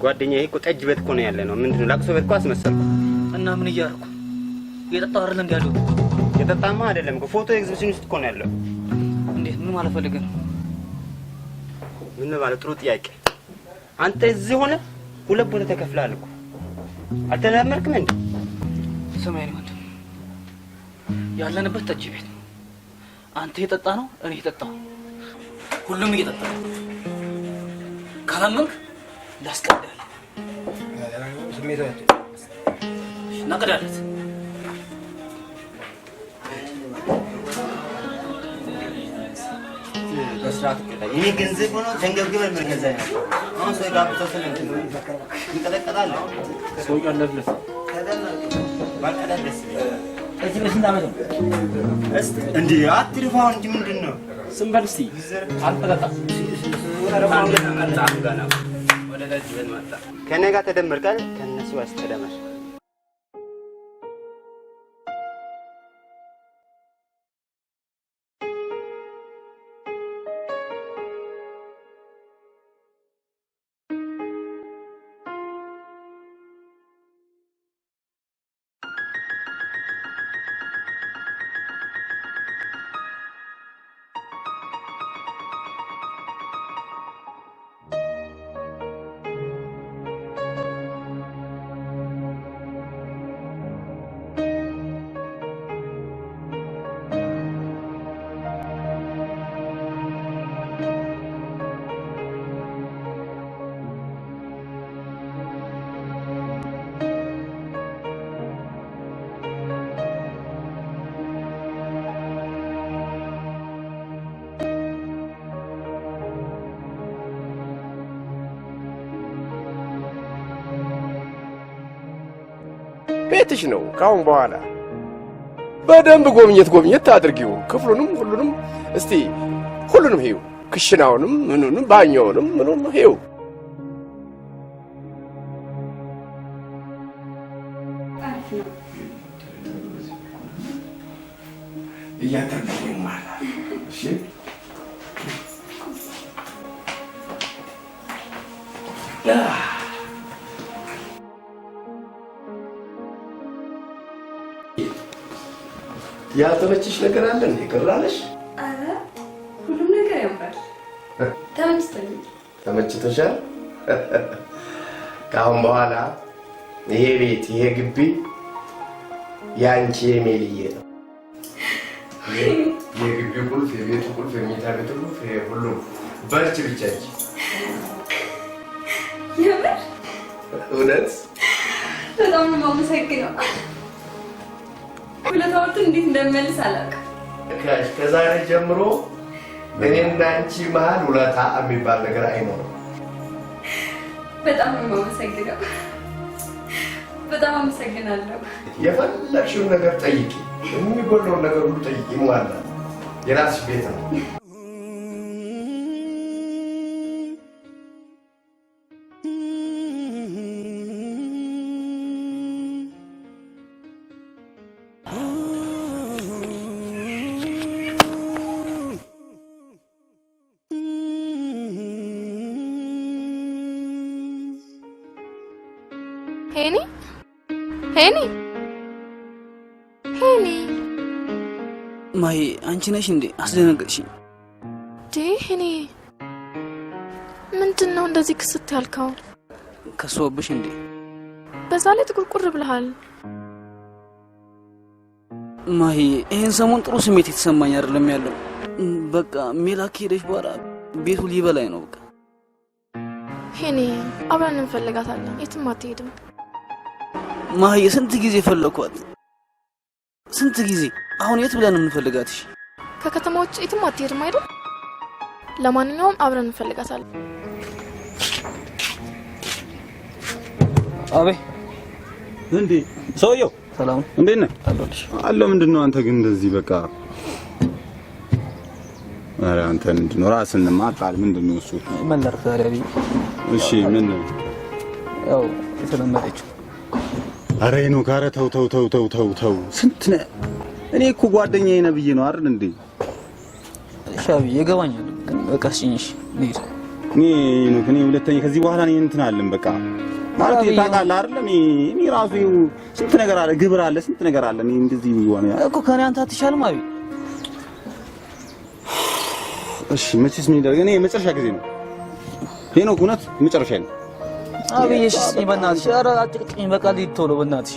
ጓደኛዬ እኮ ጠጅ ቤት እኮ ነው ያለ ነው። ምንድነው ላቅሶ ቤት እኮ አስመሰልኩ። እና ምን እያደረኩ እየጠጣሁ አይደል እንዴ ያለሁት? የጠጣማ አይደለም እኮ፣ ፎቶ ኤግዚቢሽን ውስጥ እኮ ነው ያለው። እንዴት? ምን ማለት ፈልገህ ነው? ምን ማለት? ጥሩ ጥያቄ። አንተ እዚህ ሆነ ሁለት ቦታ ተከፍለሃል እኮ፣ አልተላመድክም እንዴ? ስማ የኔ ወንድም፣ ያለንበት ጠጅ ቤት ነው። አንተ የጠጣ ነው፣ እኔ የጠጣሁ። ሁሉም እየጠጣ ነው። ካላመንክ ላስቀዳለህ። እናቅዳለት። በስርዓት ቅዳ። የኔ ገንዘብ ሆኖ ተንገብግበን የምንገዛ ነው። አሁን ሰው ጋብተው ስለ እንቀጠቀጣለን። ሰውዬው አለፍለፍ ባልቀዳ ደስ ይለኛል። እዚህ በስንት ዓመት ነው? እስቲ እንዴ አትድፋው እንጂ ምንድን ነው? ስም በል እስቲ አልጠጣ ከእኔ ጋር ተደመርካል፣ ከእነሱ አስተደመር። ቤትሽ ነው። ካሁን በኋላ በደንብ ጎብኘት ጎብኘት አድርጊው። ክፍሉንም ሁሉንም እስቲ ሁሉንም ይዩ። ክሽናውንም ምኑንም ባኛውንም ምኑንም ይዩ። እሺ ያልተመቸሽ ነገር አለ እንዴ? ቅር አለሽ? ኧረ ሁሉም ነገር ያምራል። ተመችቶኛል። ተመችቶሻል? ከአሁን በኋላ ይሄ ቤት ይሄ ግቢ ያንቺ የሜልዬ ነው። የግቢው ቁልፍ፣ የቤቱ ቁልፍ፣ የመኝታ ቤቱ ቁልፍ፣ ይሄ ሁሉም በርቺ ብቻ እንጂ። የምር እውነት በጣም ነው የማመሰግነው። ውለታዎትን እንዴት እንደምመልስ አላውቅም። ከዛሬ ጀምሮ እኔና አንቺ መሀል ውለታ የሚባል ነገር አይኖርም። በጣም ነው የማመሰግነው። በጣም አመሰግናለሁ። የፈለግሽውን ነገር ጠይቂ፣ የሚጎለውን ነገር ሁሉ ጠይቂ። ይሟላል። የራስሽ ቤት ነው። ሄኒ ሄኒ ሄኒ ማሂ አንቺ ነሽ እንዴ? አስደነገጥሽኝ። ዴ ሄኒ ምንድን ነው እንደዚህ ክስት ያልከው? ከሶብሽ እንዴ? በዛ ላይ ጥቁርቁር ብለሃል። ማሂ ይሄን ሰሞን ጥሩ ስሜት የተሰማኝ አይደለም ያለው። በቃ ሜላ ከሄደች በኋላ ቤቱ ሊበላኝ ነው። በቃ ሄኒ አብረን እንፈልጋታለን፣ የትም አትሄድም። ማሂ ስንት ጊዜ ፈለኳት፣ ስንት ጊዜ። አሁን የት ብለን እንፈልጋት? እሺ ከከተማ ውጭ የትም አትሄድም አይደል? ለማንኛውም አብረን እንፈልጋታለን። አቤ እንዴ ሰውየው ሰላም እንዴት ነህ? አለሁ። ምንድን ነው አንተ ግን እንደዚህ በቃ ኧረ አንተ ምንድን ነው ራስህን ማጣል ምንድን ነው እሱ? ምን ላድርግ ዛሬ አብይ? እሺ ምን ያው የተለመደችው። ኧረ ሄኖክ ኧረ ተው ተው ተው ተው ተው ተው። ስንት ነህ? እኔ እኮ ጓደኛዬ ነህ ብዬ ነው አይደል እንዴ? እሺ አብይ ይገባኛል፣ ግን በቃ ስጭኝ። እሺ ልሂድ። እኔ ሄኖክ እኔ ሁለተኛ ከዚህ በኋላ እኔ እንትን አለን በቃ ማለት ታውቃለህ አይደል? እኔ ራሱ ስንት ነገር አለ፣ ግብር አለ፣ ስንት ነገር አለ። እኔ እንደዚህ ይሆነ እኮ ከኔ አንተ አትሻልም አብይ። እሺ መቼስ ምን ይደረግ። እኔ የመጨረሻ ጊዜ ነው ሄኖክ፣ እውነት የመጨረሻ ነው አብይ። እሺ ስጭኝ በእናትሽ። ኧረ አጭቅጭቅኝ በቃ ልሂድ ቶሎ በእናትሽ።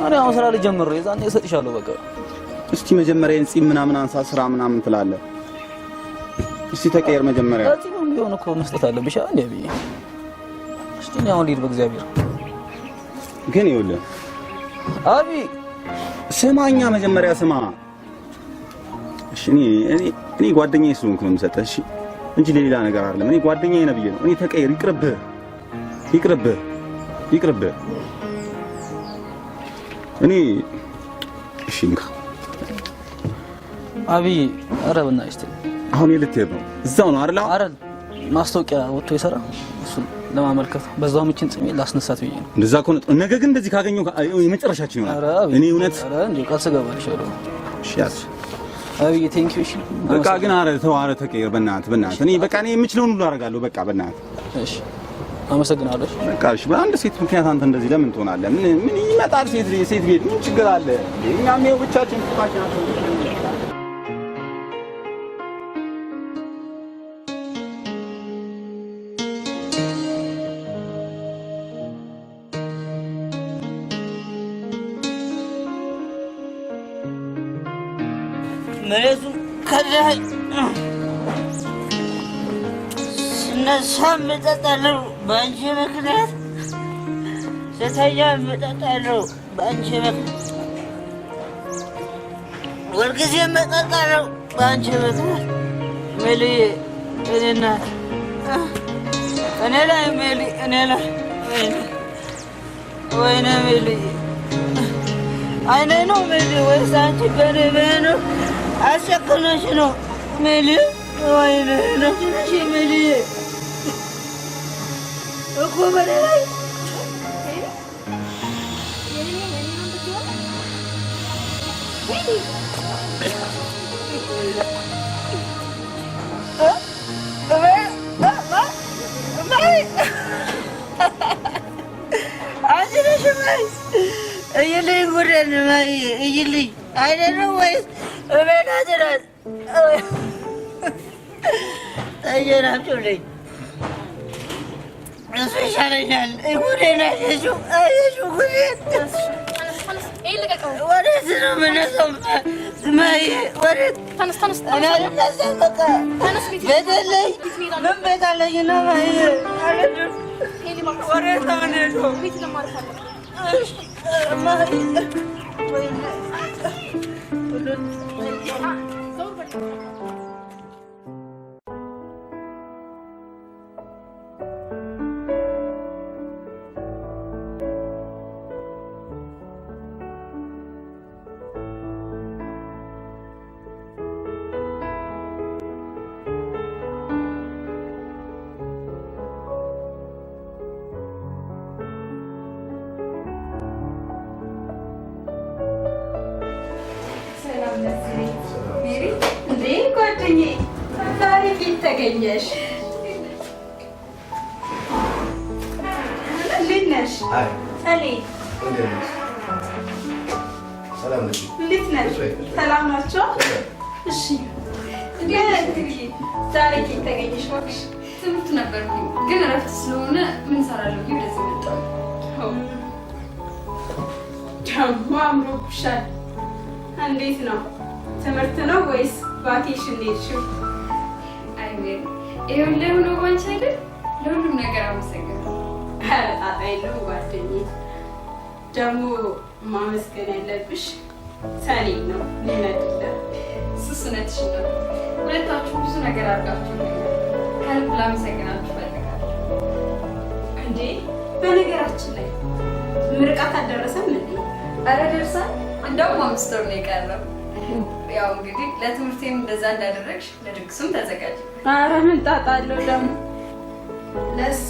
እኔ አሁን ስራ ልጀምር ነው፣ የዛኔ እሰጥሻለሁ በቃ። እስቲ መጀመሪያ ጺም ምናምን አንሳ፣ ስራ ምናምን ትላለህ። እስቲ ተቀየር መጀመሪያ። ጺሙም ቢሆን እኮ መስጠት አለብሽ እንዴ አብዬ። እስቲ እኔ አሁን ልሂድ በእግዚአብሔር። ግን ይኸውልህ አቢ ስማኛ፣ መጀመሪያ ስማ። እሺ እኔ ጓደኛዬ ስለሆንኩ ነው የምሰጥህ፣ እሺ እንጂ ለሌላ ነገር አይደለም። እኔ ጓደኛዬ ነህ ብዬ ነው። እኔ ተቀየር፣ ይቅርብህ፣ ይቅርብህ፣ ይቅርብህ። እኔ እሺ እንካ አብዬ። ኧረ በእናትሽ ተይ። አሁን የት ልትሄድ ነው? እዛው ነው አይደል? ኧረ ማስታወቂያ ወጥቶ የሰራ እሱን ለማመልከት በዛውም ይህችን ጽሜ ላስነሳት ብዬ ነው። እንደዛ ከሆነ ነገ ግን እንደዚህ ካገኘሁ የመጨረሻችን ይሆናል። እኔ እውነት ኧረ እንዴ ቃል ስገባልሻለሁ። እሺ ያዝ አብዬ thank you። እሺ በቃ ግን ኧረ ተው፣ ኧረ ተቀየር በእናትህ፣ በእናትህ። እኔ በቃ እኔ የምችለውን ሁሉ አደርጋለሁ። በቃ በእናትህ። እሺ አመሰግናለሁ። በቃ እሺ። በአንድ ሴት ምክንያት አንተ እንደዚህ ለምን ትሆናለህ? ምን ምን ይመጣል? ሴት ሴት ቤት ምን ችግር አለ? እኛም ይኸው ብቻችን ቁጣችን መሬቱ ከላይ ስነሳም እጠጣለሁ በአንቺ ምክንያት፣ ስተኛም እጠጣለሁ በአንቺ ምክንያት፣ ሁልጊዜም እጠጣለሁ በአንቺ ምክንያት። ሜሊዬ እኔ እናት እኔ ላይ ሜሊ እኔ ላይ ወይኔ ሜሊዬ አይኔ ነው ሜሊ ወይስ አንቺ በእኔ ነው አስጨክነሽ ነው ሜሊ? ወይኔ ነሽ ሜሊዬ እኮ በእኔ ላይ አንቺ ነሽ ማይ እይልኝ ጉዴን ማይ እይልኝ አይደለም ወይስ እቤት ናት? ጠየን አምጪልኝ እሱ ይሻለኛል። ጉዴን አየሽው? አየሽው ጉዴን? ወዴት ነው የምነሳው? ማይ ወዴት? እኔ አልነሳም። በቃ ቤት አለኝ። ምን ቤት አለኝና ማይ አልሄድም። ወዴት ነው የምንሄደው? ማይ ወይኔ ተገኘሽ። እንዴት ነሽ? እንዴት ነሽ? ሰላም ናቸው? እሺ ዛሬ ከየት ተገኘሽ እባክሽ? ትምህርት ነበርኩኝ ግን እረፍት ስለሆነ ምን እሰራለሁ ብዬ ወደዚህ መጣሁ። ደግሞ አምሮብሻል። እንዴት ነው ትምህርት ነው ወይስ vacation ሄድሽው? አይ ሜሪ ይኸው ለሆነ ባንቺ አይደል? ለሁሉም ነገር አመሰግናለሁ። ኧረ ጣጣ የለውም ጓደኛዬ። ደግሞ ማመስገን ያለብሽ ሰኔን ነው እኔን አይደለም። እሱስ እውነትሽን ነው። ሁለታችሁ ብዙ ነገር አድርጋችሁልኛል። ከልብ ላመሰግናችሁ እፈልጋለሁ። እንዴ በነገራችን ላይ ምርቃት አልደረሰም እንዴ? ኧረ ደርሳል። እንደውም 5 ወር ነው የቀረው። ያው እንግዲህ ለትምህርቴም እንደዛ እንዳደረግሽ ለድግሱም ተዘጋጅ። ኧረ ምን ጣጣ አለው ደግሞ ለእሱ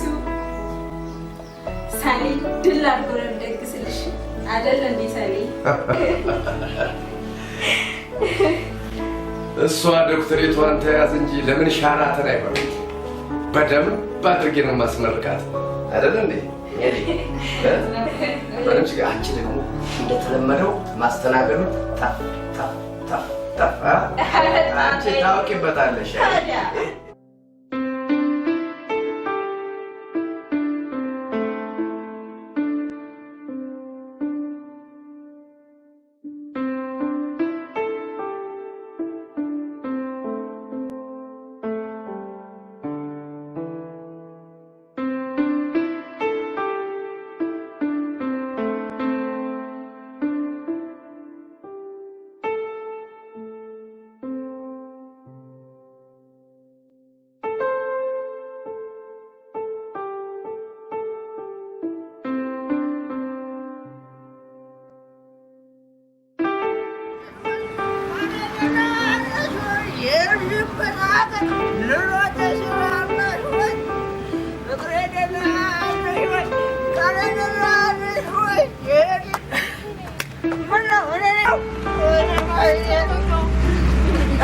ሰኔ ድል አድርጎ ነው የሚደግስልሽ አይደል እንዴ ሰኔ? እሷ ዶክተሬቷን ተያዝ እንጂ ለምን ሻራተን አይሆንም? በደንብ አድርጌ ነው የማስመርቃት አይደል እንዴ? ምንም ችግር። አንቺ ደግሞ እንደተለመደው ማስተናገዱ ተፍ ተፍ ተፍ ተፍ አንቺ ታውቂበታለሽ።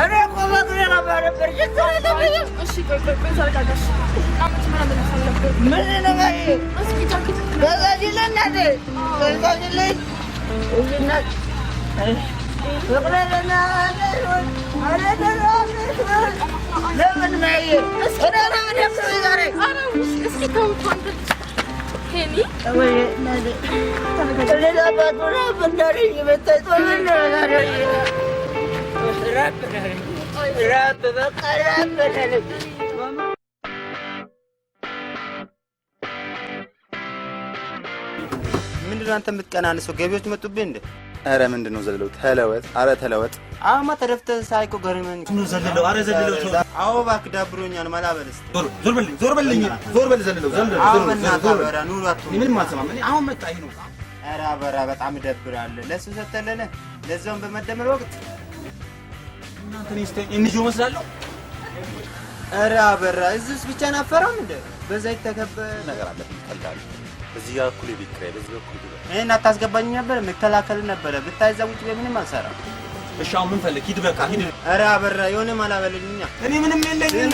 እኔ እኮ በእግሬ ነበር። እሺ ቆይ ቆይ ቆይ ተረጋጋ። እሺ እና መጀመሪያ መልበስ አለብህ። ምን ነው እስኪ ጃኬት ገዛሽልኝ እናቴ? ገዛሽልኝ? እሺ እናት ፍቅሬ ለምን ማየ እኔ ለምን ደብሮኝ ዛሬ? ኧረ እስኪ ተው እኮ አንተ ልጅ ሄኒ ወይ እናቴ ሌላ አባቱ ራብ እንዳለኝ መታኝ። ምን ነው ዛሬ ራብ ራብ በቃ ራብ እንዳለኝ። ምንድን ነው አንተ የምትቀናንሰው? ገቢዎች መጡብህ እንዴ? ኧረ ምንድን ነው ዘለለው? ተለወጥ! ኧረ ተለወጥ! አሁንማ ተደፍተህ ሳይ እኮ ገርመኝ። ነው ዘለለው? ኧረ ዘለለው ተው። አዎ እባክህ ዳብሮኛል። መላ በል እስኪ። ዞር በልኝ፣ ዞር በልኝ፣ ዞር በል ዘለለው፣ ዘለለው፣ አዎ ዞር በል፣ በእናትህ ዞር በል። አበራ ኑሮ አትሁን። እኔ ምንም አልሰማም። እኔ አሁን መጣ ይሄ ነው። ኧረ አበራ በጣም ይደብራል። ለእሱ ሰተለነ ለዛውም በመደመር ወቅት እናንተ እኔ እስኪ እንጂው እመስላለሁ። ኧረ አበራ እዚህ ውስጥ ብቻህን አትፈራም እንዴ? በዛ የተከበ ነገር አለ ቀልዳለሁ። በዚህ ጋር እኩል የቤት ኪራይ፣ በዚህ በኩል ግብር። እኔን አታስገባኝ ነበር፣ መከላከል ነበረ። ብታይ እዛ ውጭ በምንም አልሰራም። እሺ አሁን ምን ፈለግ? ሂድ በቃ ሂድ። ኧረ አበራ የሆነ መላ በልልኛ። እኔ ምንም የለኝም።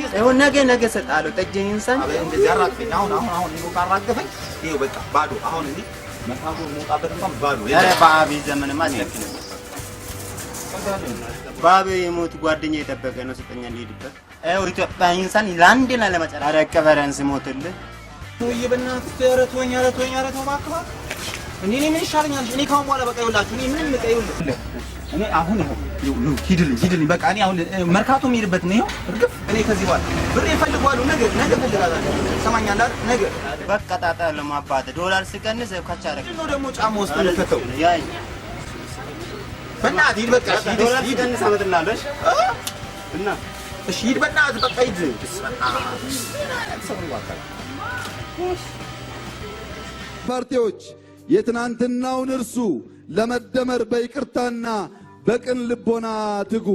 ይኸው ነገ ነገ እሰጥሃለሁ። ጠጄን ይንሳኝ። እንደዚህ አራግፈኝ። አሁን አሁን አሁን ይኸው ካራገፈኝ ይኸው በቃ ባዶ። አሁን እኔ መርካቶ የምወጣበት እንኳን ባዶ። ኧረ በአብይ ዘመንማ አስለክንም። በአብይ የሞት ጓደኛ የጠበቀ ነው ስጠኛ እንዲሄድበት። ይኸው ኢትዮጵያ ይንሳን ለአንዴና ለመጨረሻ። ኧረ ቅበረን ስሞትልህ። ሰውዬ በእናትህ ኧረ ተወኝ፣ ኧረ ተወኝ፣ ኧረ ተው እባክህ እባክህ። እኔ እኔ ምን ይሻለኛል? እኔ ካሁን በኋላ በቃ ይኸውላችሁ እኔ ምንም በቃ ይኸውልህ እኔ አሁን ይኸው ይኸው ሂድልኝ፣ ሂድልኝ በቃ እኔ አሁን መርካቶ የምሄድበት ነው። ይኸው እርግፍ እኔ ከዚህ በኋላ ብሬ እፈልገዋለሁ። ነገ ነገ እፈልጋለሁ። ትሰማኛለህ አይደል? ነገ በቃ ጣጣ ያለው አባትህ ዶላር ሲቀንስ ካቻ አደረገ። ምንድን ነው ደግሞ ጫማ ውስጥ የምትከተው? ያይ በእናትህ ሂድ በቃ እሺ፣ ሂድ፣ ዶላር ሂድ። ሲቀንስ አመጥልሃለሁ። እሺ እና እሺ ሂድ በእናትህ በቃ ሂድ። በስመ አብ ምን አይነት ሰው ነው እባክህ? ፓርቲዎች የትናንትናውን እርሱ ለመደመር በይቅርታና በቅን ልቦና ትጉ።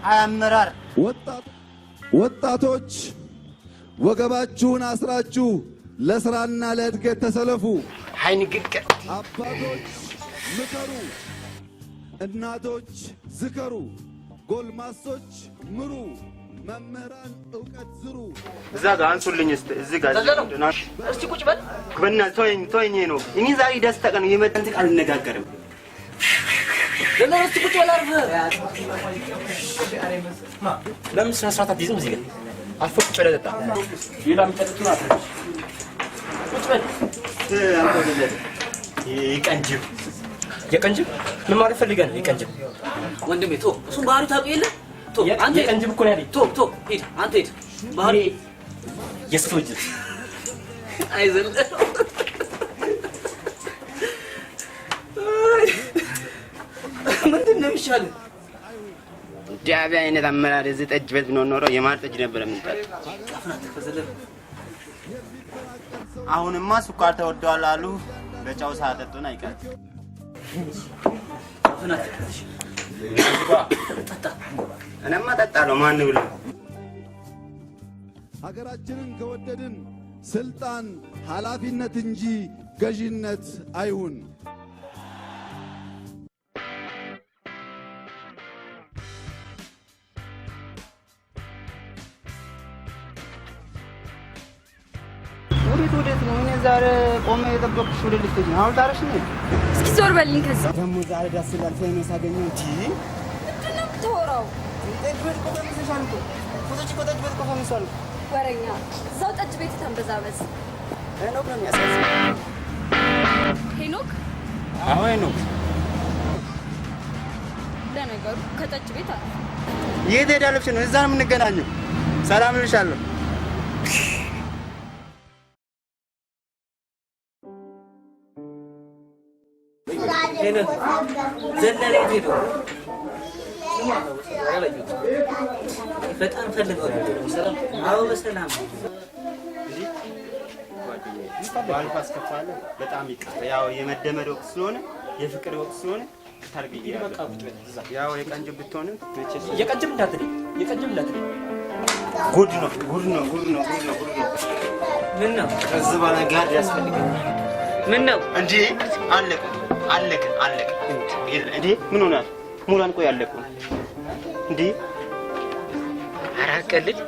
አይ አመራር ወጣቶች ወገባችሁን አስራችሁ ለስራና ለእድገት ተሰለፉ። አባቶች ምከሩ፣ እናቶች ዝከሩ፣ ጎልማሶች ምሩ፣ መምህራን እውቀት ዝሩ። እዛ ጋር አንሱልኝ እስቲ እዚህ ጋር ዘለለው እስቲ ቁጭ በል። በእናትህ ተወኝ ተወኝ ነው እኔ ዛሬ ደስታ ቀን የመጣን ቃል አልነጋገርም። ዘለለው እስቲ ቁጭ በል አርፈህ። ለምን ስነ ስርዓት አትይዝም? እዚህ ጋር አርፈህ ቁጭ ብለህ ጠጣ። ሌላ የሚጠጡትን አትረጭ። ቁጭ በል። የቀን ጅብ የቀን ጅብ ምን ማለት ፈልገህ ነው? የቀን ጅብ ወንድሜ ቶ እሱን ባህሪው ታውቀው የለ ቶ አንተ የቀን ጅብ እኮ ነው ያለኝ። ቶ ቶ ሂድ አንተ ሂድ። ባህሪ የሰው ጅብ አይ ዘለለው ምንድን ነው የሚሻልህ? እንደ አብይ አይነት አመራር እዚህ ጠጅ ቤት ቢኖር ኖሮ የማር ጠጅ ነበር የምንጠጣው። አፍን አትክፈት ዘለለው። አሁንማ ስኳር ተወዷል አሉ። በጨው ሳያጠጡን አይቀርም። አፍን አትክፈት። እሺ ጠጣ። እኔማ እጠጣለሁ። ማን ብሎ ሀገራችንን ከወደድን ስልጣን ኃላፊነት እንጂ ገዢነት አይሁን። ወዴት ወዴት ነው? እኔ ዛሬ ቆሜ የጠበቅኩሽ ወደ ልትሄጂ ነው። አሁን ታረሽ ነው። እስኪ ዞር በልኝ ከዚህ። ደግሞ ዛሬ ደስ ይላል። famous አገኘሁ እንጂ ምንድን ነው የምታወራው? ጠጅ ቤት እኮ ፈምሰሻል እኮ። ፎቶች እኮ ጠጅ ቤት እኮ ፈምሷል እኮ። ወረኛ፣ እዛው ጠጅ ቤት ተንበዛበዝ። ሄኖክ ነው የሚያሳዝነው። ሄኖክ አዎ ሄኖክ። ለነገሩ ከጠጅ ቤት አለ። የት ሄዳለሁ ብለሽ ነው? እዛ ነው የምንገናኘው። ሰላም እልሻለሁ። ሄኖክ ዘለለ የት ሄዶ? በጣም ፈልገው ነበር። ሰላም? አዎ በሰላም። ባልኩ አስከፋለሁ። በጣም ይቅርታ። ያው የመደመር ወቅት ስለሆነ የፍቅር ወቅት ስለሆነ ታርግዬ በቃ ቁጭ በል እዛ። ያው የቀን ጅብ ብትሆንም መቼስ የቀን ጅብ እንዳትለኝ፣ የቀን ጅብ እንዳትለኝ። ጉድ ነው ጉድ ነው ጉድ ነው ጉድ ነው ጉድ ነው። ምን ነው ከዚህ በኋላ guard ያስፈልገኛል። ምን ነው እንዴ? አለቀ አለቀ አለቀ። እንዴ ምን ሆናል? ሙላን ቆይ አለቁ እንዴ? ኧረ አትቀልድ።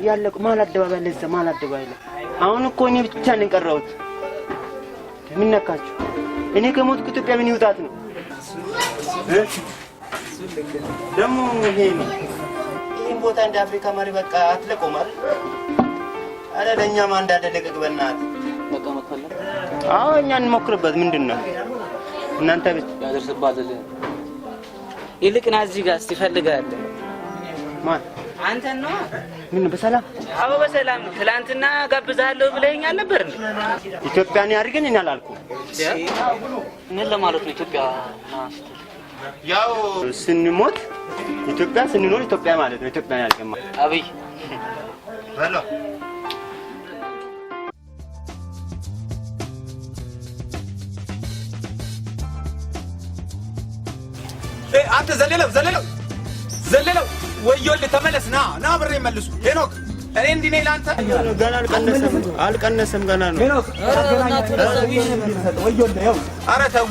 ያለቁ መሀል አደባባይ ለዛ መሀል አደባባይ ላይ አሁን እኮ እኔ ብቻ ነኝ ቀረሁት። ምን ነካችሁ? እኔ ከሞትኩ ኢትዮጵያ ምን ይውጣት ነው? ደግሞ ይሄ ነው ይሄን ቦታ እንደ አፍሪካ መሪ በቃ አትለቀውም አይደል? ኧረ ለእኛም አንድ አደለቀቅ በእናትህ። በቃ መክፈል ነው። አዎ እኛ እንሞክርበት። ምንድን ነው እናንተ ብቻ ያደርስባል። ይልቅ ና እዚህ ጋር እስቲ እፈልግሃለሁ። ማን? አንተን ነዋ። ምን በሰላም? አዎ በሰላም ነው። ትላንትና ጋብዝሃለሁ ብለኸኝ አልነበር እንዴ? ኢትዮጵያን ያድርገን እኔ አላልኩም። ምን ለማለት ነው ኢትዮጵያ ስትል? ያው ስንሞት ኢትዮጵያ ስንኖር ኢትዮጵያ ማለት ነው። ኢትዮጵያን ያድርገን ማለት አብይ በለው። አንተ ዘለለው ዘለለው ዘለለው ወዮልህ፣ ተመለስ። ና ና ብሬ መልሱ። ሄኖክ እኔ እንዲህ ነኝ ለአንተ። ገና አልቀነሰም አልቀነሰም ገና ነው። ሄኖክ ወዮልህ። ይኸው ኧረ ተው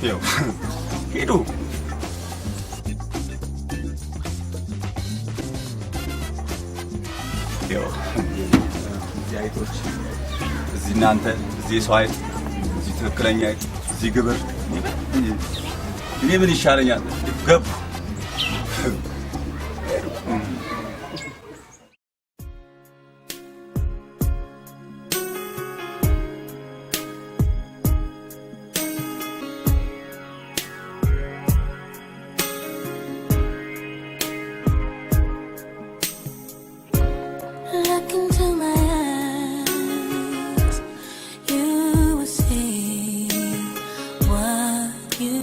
ይኸው ሂዱ። ይኸው እዚህ አይጦች፣ እዚህ እናንተ፣ እዚህ የሰው አይጥ፣ እዚህ ትክክለኛ አይጥ፣ እዚህ ግብር። እኔ ምን ይሻለኛል? ገቡ። Look into my eyes, you will see what you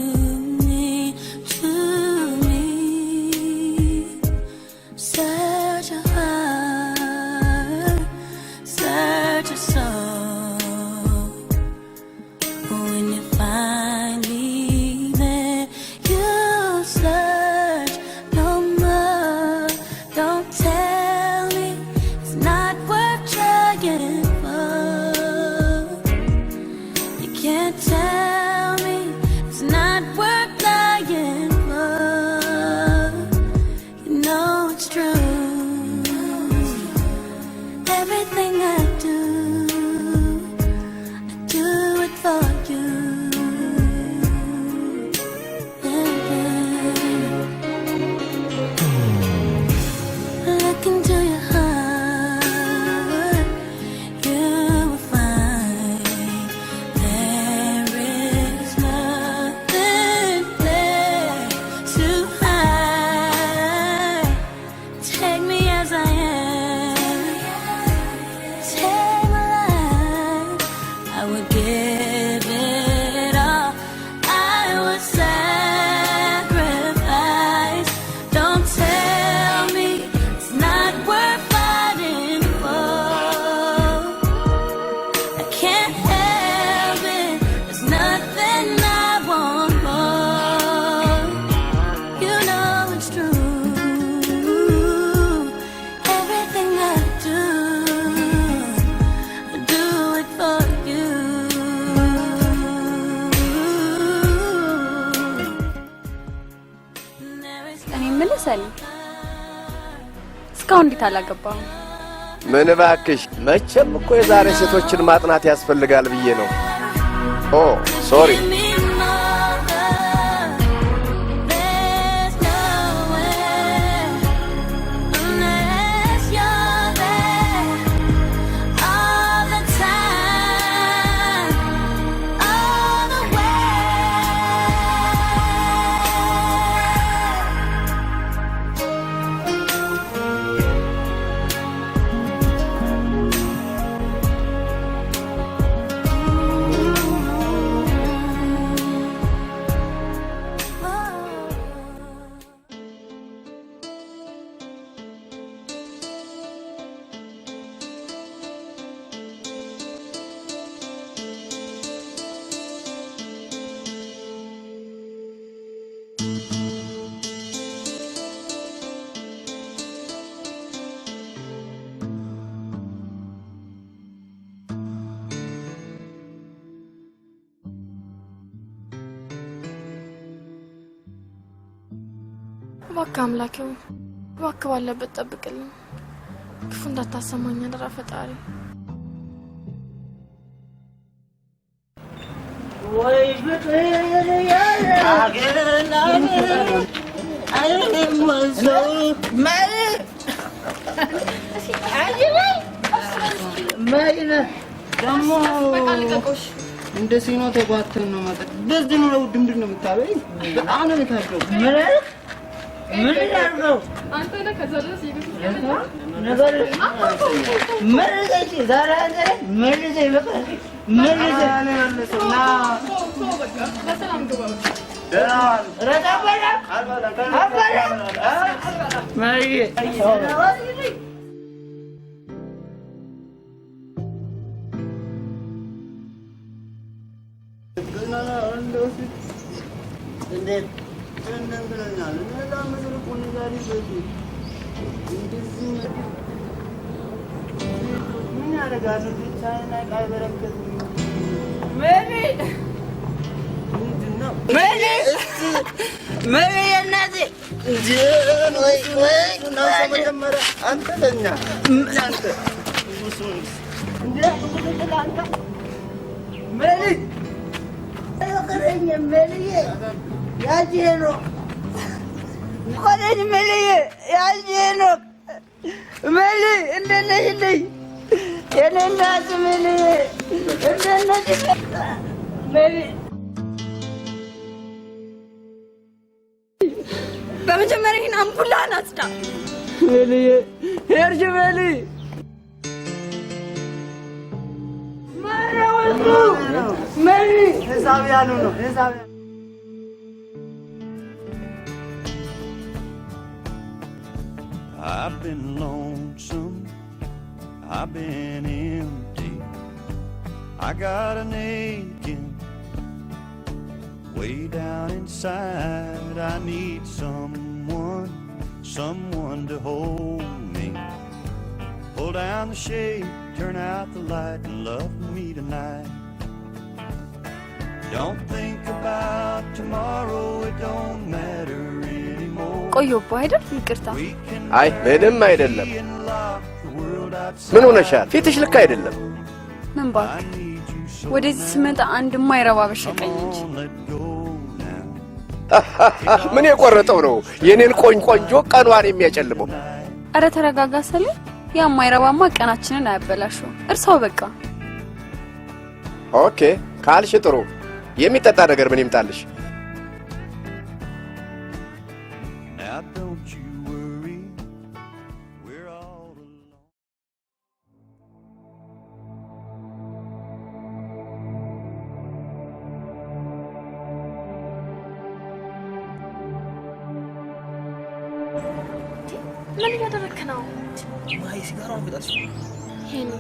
mean to me. Search your heart, search your soul. When you find me, then you'll search no more. Don't tell me it's not worth trying for. You can't tell me it's not worth lying for. You know it's true. Everything I do it for you. Yeah, baby. Look into your heart, you will find there is nothing there to hide. Take me as I am, take my life. I would give it all. I would sacrifice. Don't tell me it's not worth fighting for. I can't help it. There's nothing I want more. You know it's true. Everything I do it for you. There is እኔ የምልህ ሰሊም፣ እስካሁን እንዴት አላገባህም? ምን እባክሽ፣ መቼም እኮ የዛሬ ሴቶችን ማጥናት ያስፈልጋል ብዬ ነው። Oh sorry። Give me more love. There's nowhere unless you're there all the time, all the way. እባክህ አምላኬ ሆይ እባክህ ባለበት ጠብቅልኝ። ክፉ እንዳታሰማኝ አደራ ፈጣሪ። ወይ ፍቅር ያለ አገር ሰው ደግሞ እንደ ሲኖ ተጓተን ነው መጠጥ በዚህ ነው ድምድም ነው የምታበይ። በጣም ነው የምታድረው። ምን አልክ? ምን ላድርገው? አንተ ነህ ከዛ ድረስ ነገር መልሰኝ፣ ዛሬ አንተ መልሰኝ፣ በቃ መልሰኝ። በሰላም ግባ። በመጀመሪያ ይሄን አምቡላን አጽዳ። ሜልዬ ሄድሽ ሜሊ ሜሊ ሂሳብ ያሉ ነው ሂሳብ። I've been lonesome, I've been empty. I got an aching way down inside. I need someone, someone to hold me. Pull down the shade, turn out the light, and love me tonight. Don't think about tomorrow, it don't matter anymore. ቆየሁብህ አይደል? ይቅርታ። አይ ምንም አይደለም። ምን ሆነሻል? ፊትሽ ልክ አይደለም። ምን እባክህ፣ ወደዚህ ስመጣ አንድ የማይረባ በሸቀኝ እንጂ። ምን የቆረጠው ነው የኔን ቆንጆ ቀኗን የሚያጨልመው? አረ ተረጋጋ ሰሌ። ያ የማይረባማ ቀናችንን አያበላሸው። እርሳው በቃ። Okay ካልሽ ጥሩ። የሚጠጣ ነገር ምን ይምጣልሽ? Now don't you worry, we're all alone. ምን እያደረግክ ነው? ማይ ሲጋራውን ብጣልሽ። ሄኒ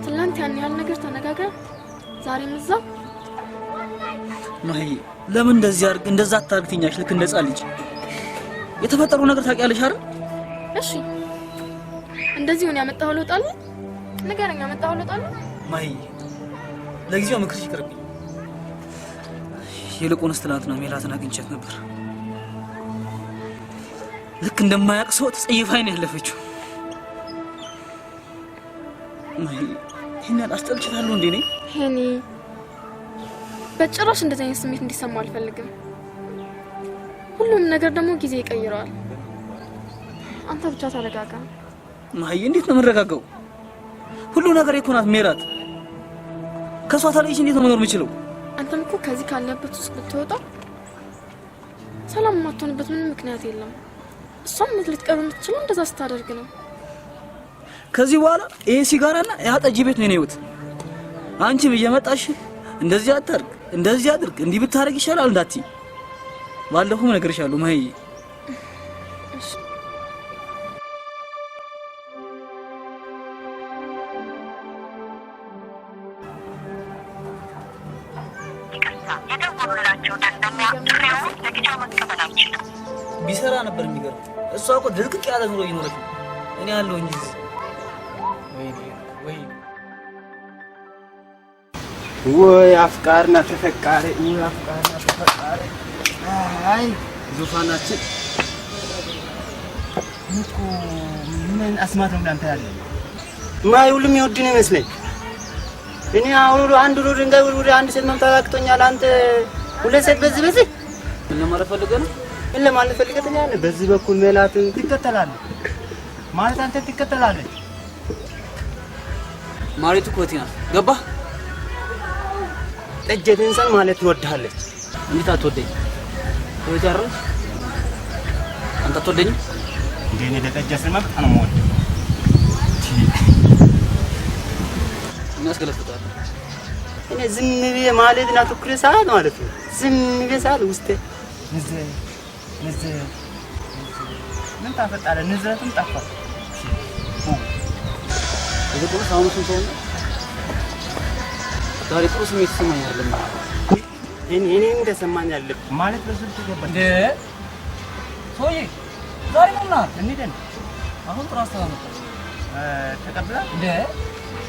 ትላንት ያን ያህል ነገር ተነጋግረን ዛሬም እዛ። ማይ ለምን እንደዚህ አድርግ እንደዛ አታድርግ ትይኛለሽ? ልክ እንደ ሕፃን ልጅ። የተፈጠረው ነገር ታውቂያለሽ አይደል? እሺ እንደዚህ ሆነ ያመጣኸው ለውጥ አለ? ንገረኝ፣ ያመጣኸው ለውጥ አለ? ማይ ለጊዜው ምክርሽ ይቅርብኝ። ይልቁንስ ትላንትና ሜላትን አግኝቻት ነበር። ልክ እንደማያውቅ ሰው ተጸይፋኝ ነው ያለፈችው። ማይ ይሄን ያህል አስጠልቻታለሁ እንዴ እኔ? ሄኒ በጭራሽ እንደዚህ አይነት ስሜት እንዲሰማ አልፈልግም። ሁሉም ነገር ደግሞ ጊዜ ይቀይረዋል። አንተ ብቻ ተረጋጋ። ማይ እንዴት ነው የምረጋጋው? ሁሉ ነገር እኮ ናት ሜላት። ከሷ ተለይቼ እንዴት ነው መኖር የምችለው? አንተም እኮ ከዚህ ካለበት ውስጥ ብትወጣ ሰላም የማትሆንበት ምንም ምክንያት የለም። እሷም ልትቀርብ የምትችለው እንደዛ ስታደርግ ነው። ከዚህ በኋላ ይሄ ሲጋራና ያ ጠጅ ቤት ነው የኔ ህይወት። አንቺም እየመጣሽ እንደዚህ አታርግ፣ እንደዚህ አድርግ፣ እንዲህ ብታረግ ይሻላል እንዳትዪ። ባለፈውም እነግርሻለሁ ማይ። እሺ። ቢሰራ ነበር የሚገርም። እሷ እኮ ድርቅቅ ያለ ኑሮ እየኖረች ነው። እኔ አለሁ እንጂ እዚህ። ወይኔ ወይኔ። ወይ አፍቃሪና ተፈቃሪ፣ ወይ አፍቃሪና ተፈቃሪ። አይ ዙፋናችን እኮ ምን አስማት ነው እንዳንተ ያለ ማይ ሁሉም ይወድ ነው ይመስለኝ። እኔ አሁን አንድ ሩር ድንጋይ ወርውሬ አንድ ሴት መምታት አቅቶኛል። አንተ ሁለት ሴት በዚህ በዚህ ምን ለማለት ፈልገህ ነው? ምን ለማለት ፈልገህ ትኛለህ? በዚህ በኩል ሜላትን ትከተላለህ ማለት አንተ ትከተላለህ። ማሪቱ እኮ እህቴ ናት። ገባህ? ጠጀትን ሰን ማለት ትወድሃለች። እንዴት አትወደኝ? እህቴ አይደለች? አንተ አትወደኝም? እንዴ እኔ ለጠጀ ስል መብት ነው የምወደው። ምን ያስገለፍጣል? እኔ ዝም ብዬ ማለት እና ትኩረት ሰዓት ማለት ነው። ዝም ብዬ ሰዓት ውስጤ ንዝ ንዝ ምን ታፈጣለህ? ንዝረቱም ጠፋ። ይልቁንስ አሁን እሱን ተውና ዛሬ ጥሩ ስሜት ይሰማኝ አይደለም። እኔ እኔም ተሰማኝ አለ ማለት በስልክ ገባ እንዴ ሰውዬ ዛሬ ምን ሆነሃል? እንሂድ። አሁን ጥሩ ሀሳብ አመጣህ። ተቀብላ እንዴ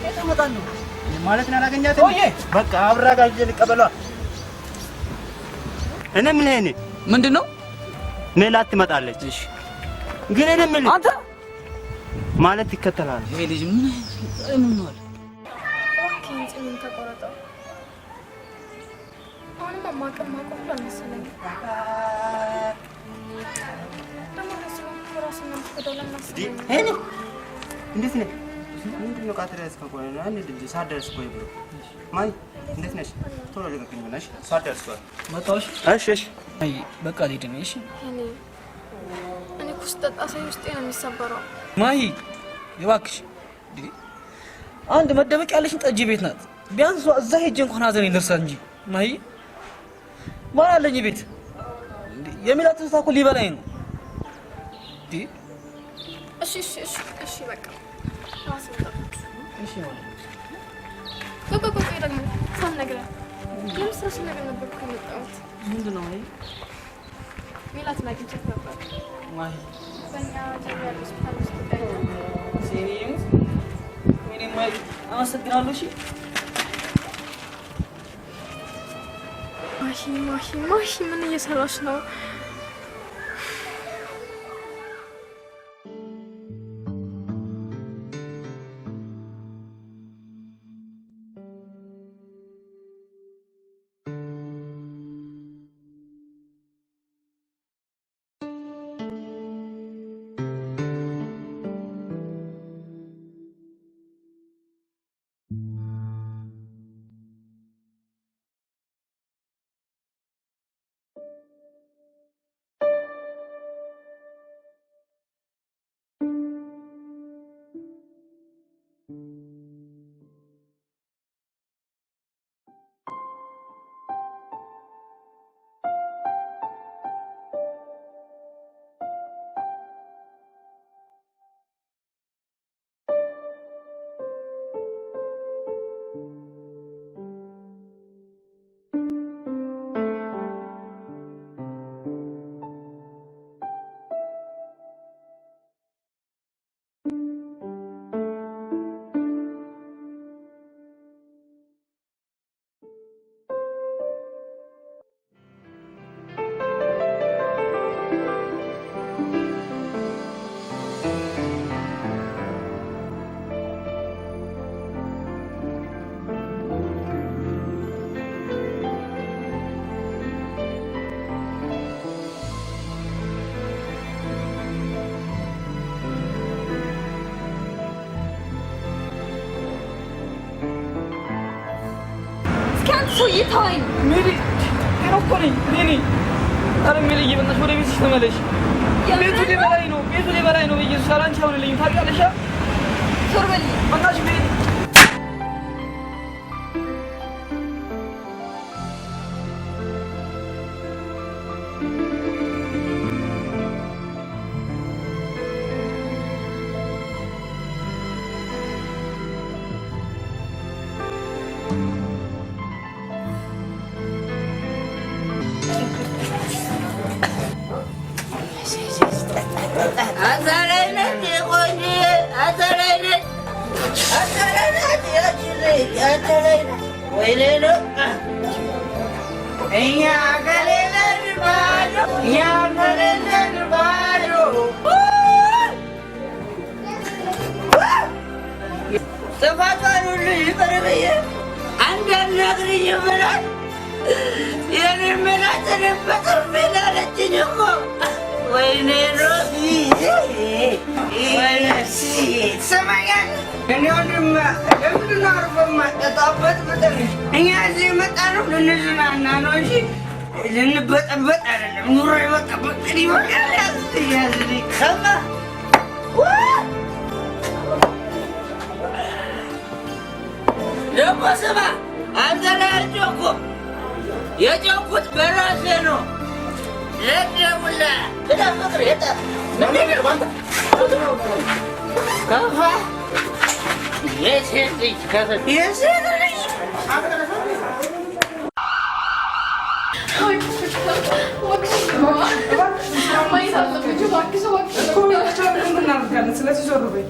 የት እመጣለሁ ማለት ነው አላገኛትም። ሰውዬ በቃ አብራ ጋር ይዤ ልቀበለዋ። እኔ የምልህ እኔ ምንድን ነው ሜላት ትመጣለች። እሺ ግን እኔ የምልህ አንተ ማለት ይከተላል። ይሄ ልጅ ምን ምን ሆኗል? እባክህን ጺሜን ተቆረጠው። አሁንም አማቅም ማቆም ሁሉ አልመሰለኝም። ደግሞ እንደዚህ ሆንክ ራስህን ነው የምትጎዳው። ለምን አሰበኝ? እኔ እንዴት ነህ? ምንድን ነው ቃትር ያዝከው? ቆይ አንድ ልጅ ሳትደርስ ቆይ ብሎ ማይ እንዴት ነሽ? ቶሎ ልቀቅኝ ብለሽ ሳትደርስ ቆይ መጣሁ። እሺ እሺ እሺ አይ በቃ ልሂድ እኔ። እሺ እኔ እኔ እኮ ስጠጣ ሳይ ውስጤ ነው የሚሰበረው። ማሂ እባክሽ እንዴ አንድ መደበቅ ያለሽን ጠጅ ቤት ናት። ቢያንስ እዛ ሄጄ እንኳን ሀዘኔን ልርሳ እንጂ ማሂ ማን አለኝ ቤት እንዴ? የሚላት ትዝታ እኮ ሊበላኝ ነው እንዴ። እሺ እሺ እሺ እሺ በቃ ራስህን ጠብቅ። እሺ ማለት ቆይ ቆይ ቆይ ደግሞ ሳልነግርህ ለምስራች ነገር ነበር እኮ የመጣሁት። ምንድን ነው ማሂ? ሜላትን አግኝቻት ነበር። ማሂ በእኛ ጀርባ ሆስፒታል ውስጥ ትገኛለች። ወይኔ ወይኔ ማሂ አመሰግናለሁ። እሺ ማሂ ማሂ ማሂ ምን እየሰራሽ ነው? ሰውዬ ተወኝ። ሜሪ ሄኖክ እኮ ነኝ። እኔ ነኝ። ኧረ ሜሪዬ በእናትሽ ወደ ቤትሽ ተመለሽ። ቤቱ ሊበላኝ ነው። ቤቱ ሊበላኝ ነው። በኢየሱስ ኧረ አንቺ አይሆንልኝም። ታውቂያለሽ። ዞር በልኝ በእናትሽ ሜሪ። ጥፋቷን ሁሉ ይቅር ብዬ አንድ አናግሪኝ ብላት የኔ ሜላት እኔን በጥፊ ላለችኝ እኮ። ወይኔ ሮዚ፣ ወይኔ ትሰማኛለህ? እኔ ወንድም ለምንድን ነው አርፎ የማትጠጣበት? ብጥር እኛ እዚህ የመጣነው ልንዝናና ነው እንጂ ልንበጠበጥ አይደለም። ኑሮ የበጠበጥን ይበቃል። ያዝ ያዝ ሰማ ደግሞ ስማ፣ አንተ ላይ አልጮኩም። የጮኩት በራሴ ነው። ለደሙላ ፍቅር የጠ ከፋ የሴት ልጅ ከፍ የሴት ልጅ እናደርጋለን። ስለዚህ ዞር በይ።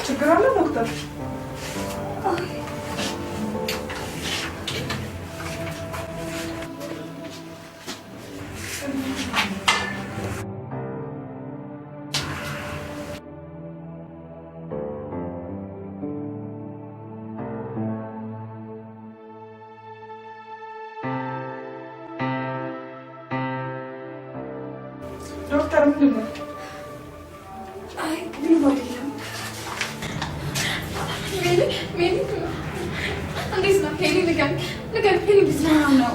ችግር አለ ዶክተር? ዶክተር ምንድን ነው? አይ ምንም አይደለም። ሜሊ እንዴት ነው? ሄሊ ንገሪኝ፣ ንገሪኝ። ሄሊ እንዴት ነው?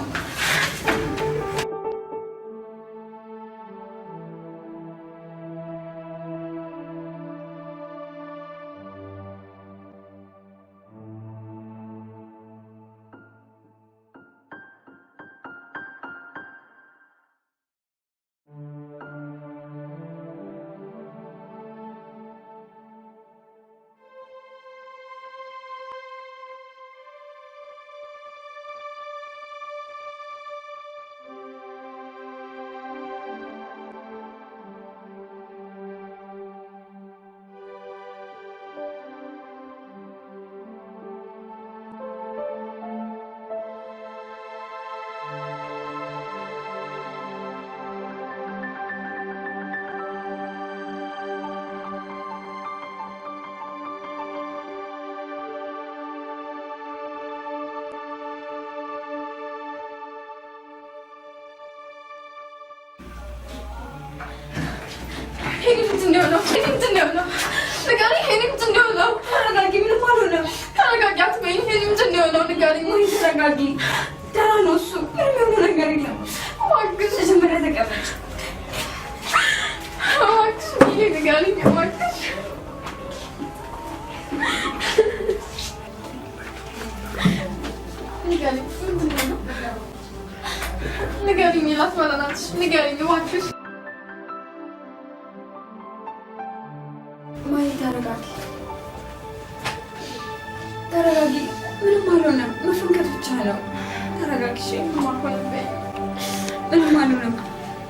ሄኒ ምንድን ነው የሆነው? ሄኒ ምንድን ነው የሆነው? ንገሪኝ። ሄኒ ምንድን ነው የሆነው? ተረጋጊ። ምንም አልሆነም። ተረጋጊ አትበይኝ። ሄኒ ምንድን ነው የሆነው? ንገሪኝ። ወይ ተረጋጊ። ደህና ነው እሱ። ምንም የሆነ ነገር የለም። እባክሽ መጀመሪያ ተቀመጭ። እባክሽ ሚሊ ንገሪኝ እባክሽ። ንገሪኝ፣ ምንድን ነው? ንገሪኝ ሜላት፣ በእናትሽ ንገሪኝ እባክሽ። ማይ ተረጋጊ፣ ተረጋጊ። ምንም አልሆነም። መፈንከት ብቻ ነው። ተረጋጊ እሺ። ምንም አልሆነም በይኝ። ምንም አልሆነም።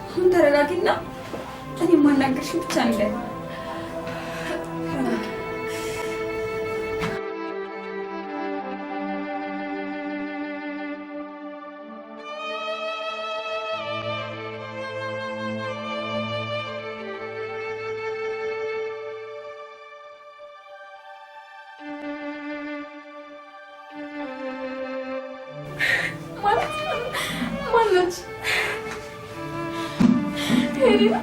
አሁን ተረጋጊና እኔ የማናገርሽን ብቻ ንገሪኝ። ተረጋጊ። ማለት ማነች? ሄኒ ነው?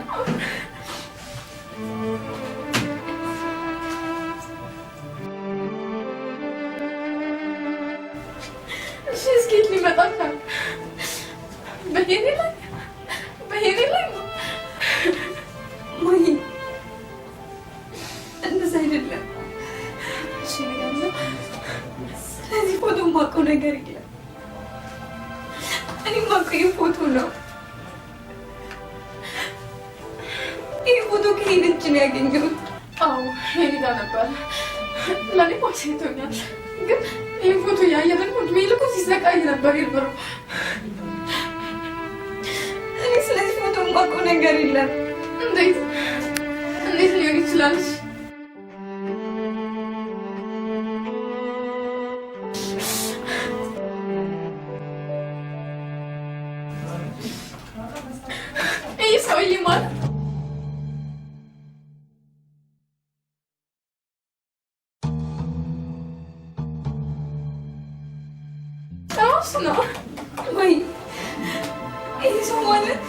እሺ እስኪ የት ሊመጣ ቻለ? በሄኒ ላይ በሄኒ ላይ ነው? ማይ እንደዛ አይደለም። እሺ ንገሪኝ። ስለዚህ ፎቶ የማውቀው ነገር የለም። እኔ የማውቀው ይህ ፎቶ ነው። ይህ ፎቶ ከሄኒ እጅ ነው ያገኘሁት። አዎ ሄኒ ጋር ነበር። ለእኔም አሳይቶኛል። ግን ይህን ፎቶ እያየ ደግሞ እድሜ ልኩ ሲሰቃይ ነበር የነበረው። እኔ ስለዚህ ፎቶ የማውቀው ነገር የለም። እንዴት እንዴት ሊሆን ይችላል? ይህ ሰውዬ ማለት ራሱ ነው። ወይ ይህ ሰው ማለት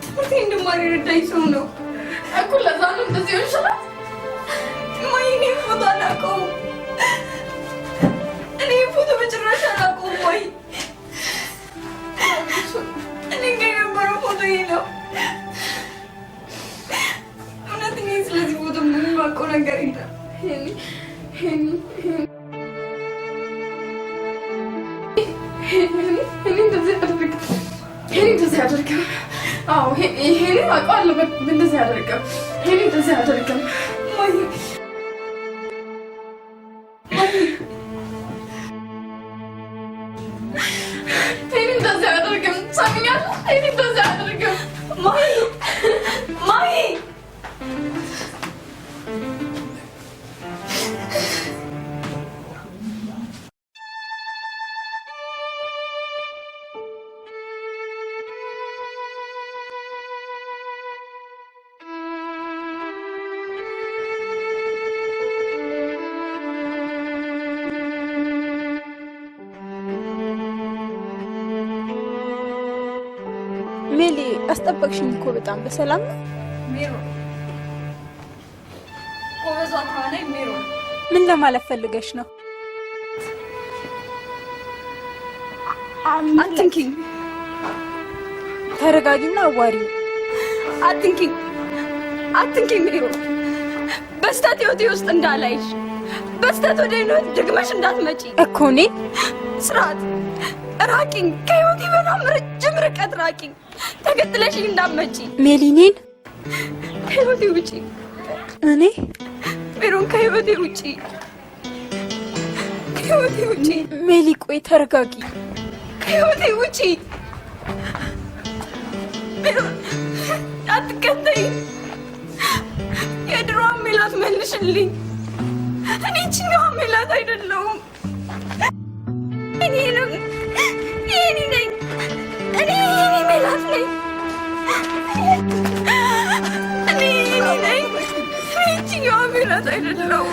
ትምህርቴን እንድማር የረዳኝ ሰው ነው እኮ። ለዛ ነው እንደዚህ ሆንሽላት። ማይ እኔ ፎቶ አላውቀውም። እኔ ፎቶ በጭራሽ አላውቀውም። ወይ እኔ ጋ የነበረው ፎቶ ይሄ ነው። እውነት እኔ ስለዚህ ፎቶ ምንም የማውቀው ነገር የለም። ሄኒ ሄኒ ሄኒ ሄኒ እንደዚህ አያደርግም። ሄኒ እንደዚህ አያደርግም። አዎ ሄኒ አውቀዋለሁ። እንደዚህ አያደርግም። ሄኒ እንደዚህ አያደርግም። ማይ ሄኒ እንደዚህ አያደርግም። ትሰሚኛለሽ? ሄኒ እንደዚህ አያደርግም። ማይ ማይ ሜሊ አስጠበቅሽኝ እኮ በጣም። በሰላም ነው? ሜሮ ጎበዟ ተዋናይ ሜሮ። ምን ለማለት ፈልገሽ ነው? አትንኪኝ፣ ተረጋጊና አዋሪው። አትንኪኝ፣ አትንኪኝ ሜሮ። በስተት ህይወቴ ውስጥ እንዳላይሽ፣ በስተት ወደ ህይወት ደግመሽ እንዳትመጪ እኮ እኔ ስርዓት ራቂኝ፣ ከህይወቴ በጣም ረጅም ርቀት ራቂኝ። ተከትለሽኝ እንዳትመጪ ሜሊ፣ እኔን ከህይወቴ ውጪ እኔ ሜሮን፣ ከህይወቴ ውጪ፣ ከህይወቴ ውጪ። ሜሊ፣ ቆይ ተረጋጊ። ከህይወቴ ውጪ ሜሮን፣ አትከተይኝ። የድሮዋን ሜላት መልሽልኝ። እኔ ይችኛዋ ሜላት አይደለሁም። እኔ እኔ ነኝ። እኔ እኔ ሜላት ነኝ። እኔ እኔ ነኝ። እኔ ይችኛዋ ሜላት አይደለሁም።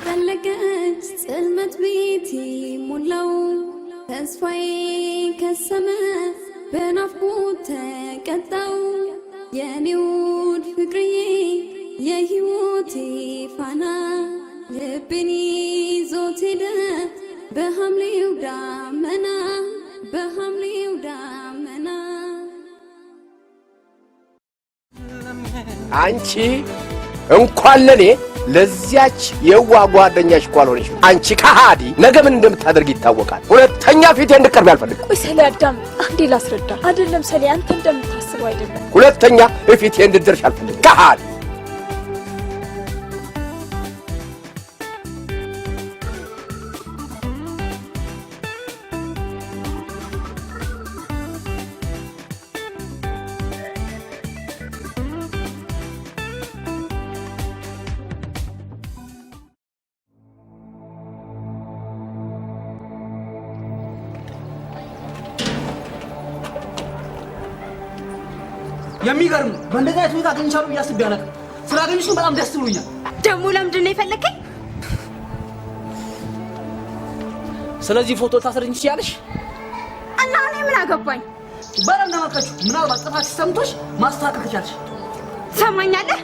ጠለቀች ጽልመት ቤቴ ሞላው ተስፋዬ ከሰመ በናፍቆት ተቀጣው የኔ ውድ ፍቅርዬ የህይወቴ ፋና ልቤን ይዞት ሄደ በሐምሌው ዳመና፣ በሐምሌው ዳመና። አንቺ እንኳን ለኔ ለዚያች የዋህ ጓደኛሽ እኮ አልሆነሽም። አንቺ ከሃዲ፣ ነገ ምን እንደምታደርግ ይታወቃል። ሁለተኛ ፊቴ እንድትቀርቢ አልፈልግም። ቆይ ሰሌ አዳም፣ አንዴ ላስረዳ። አይደለም ሰሌ፣ አንተ እንደምታስበው አይደለም። ሁለተኛ ፊቴ እንድትደርሽ አልፈልግም። ከሃዲ። የሚገርም ነው። በእንደዚህ አይነት ሁኔታ አገኝቻለሁ ብዬ አስቤ አላውቅም። ስላገኘሽ ግን በጣም ደስ ብሎኛል። ደግሞ ለምንድን ነው የፈለከኝ? ስለዚህ ፎቶ ታስረጅኝ ትችያለሽ? እና እኔ ምን አገባኝ? በደንብ ተመልከቹ። ምናልባት ጥፋት ሰምቶሽ ማስተካከል ከቻልሽ። ትሰማኛለህ?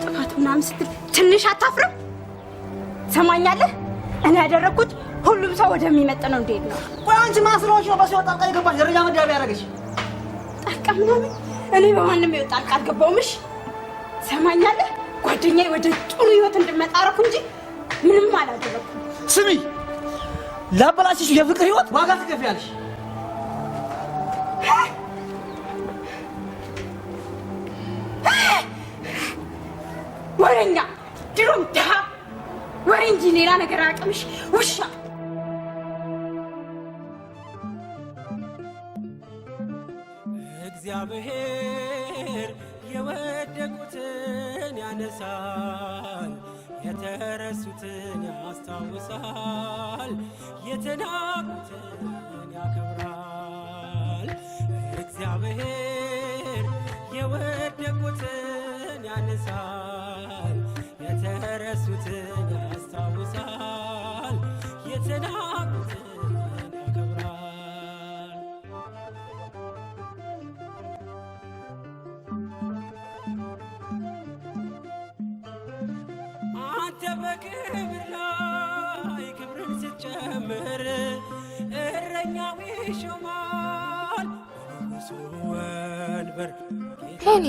ጥፋት ምናምን ስትል ትንሽ አታፍርም? ትሰማኛለህ? እኔ ያደረግኩት ሁሉም ሰው ወደሚመጥነው እንዴት ነው። ቆይ አንቺ ማን ስለሆንሽ ነው በሰው ጣልቃ የገባሽ ደረጃ መዳቢያ ያደረገሽ? ጣልቃ ምናምን እኔ በማንም ይወጣ ጣልቃ አልገባሁም። እሺ ትሰማኛለህ? ጓደኛዬ ወደ ጥሩ ህይወት እንድመጣ አደረኩ እንጂ ምንም አላደረኩም። ስሚ፣ ላበላሽሽ የፍቅር ህይወት ዋጋ ትከፍያለሽ። ወሬኛ፣ ድሮም ድሃ ወሬ እንጂ ሌላ ነገር አያውቅምሽ ውሻ። እግዚአብሔር የወደቁትን ያነሳል፣ የተረሱትን ያስታውሳል፣ የተናቁትን ያከብራል። እግዚአብሔር የወደቁትን ያነሳል፣ የተረሱትን ያስታውሳል፣ የተናቁትን ያከብራል። አንተ በክብር ላይ ክብርን ስትጨምር እረኛው ይሾማል በንጉሱ ወንበር። ሄኒ።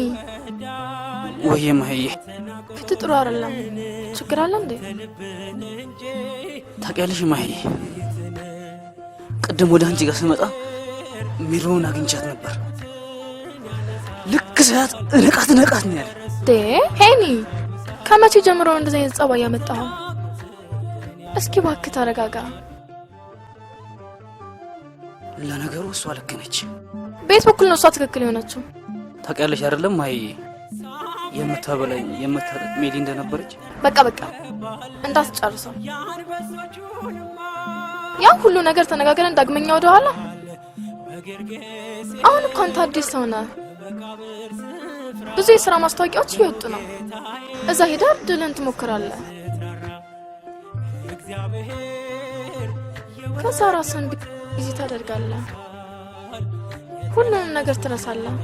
ወይ ማህዬ። ፊት ጥሩ አይደለም። ችግር አለ እንዴ? ታውቂያለሽ ማህዬ፣ ቅድም ወደ አንቺ ጋር ስመጣ ሜሮን አግኝቻት ነበር። ልክ ሳያት ንቃት ንቃት ነው ያለ። ዴ ሄኒ፣ ከመቼ ጀምሮ ነው እንደዚህ አይነት ጸባይ ያመጣኸው? እስኪ እባክህ ተረጋጋ። ለነገሩ እሷ ልክ ነች። በየት በኩል ነው እሷ ትክክል የሆነችው? ታውቂያለሽ አይደለም ማህዬ፣ የምታበላኝ የምታጠጥ ሜሊ እንደነበረች። በቃ በቃ እንዳትጨርሰው። ያ ሁሉ ነገር ተነጋግረን ዳግመኛ ወደ ኋላ። አሁን እኮ አንተ አዲስ ሰው ነህ። ብዙ የስራ ማስታወቂያዎች እየወጡ ነው። እዛ ሄደህ እድልህን ትሞክራለህ። ከዛ ራስህን busy ታደርጋለህ። ሁሉንም ነገር ትረሳለህ።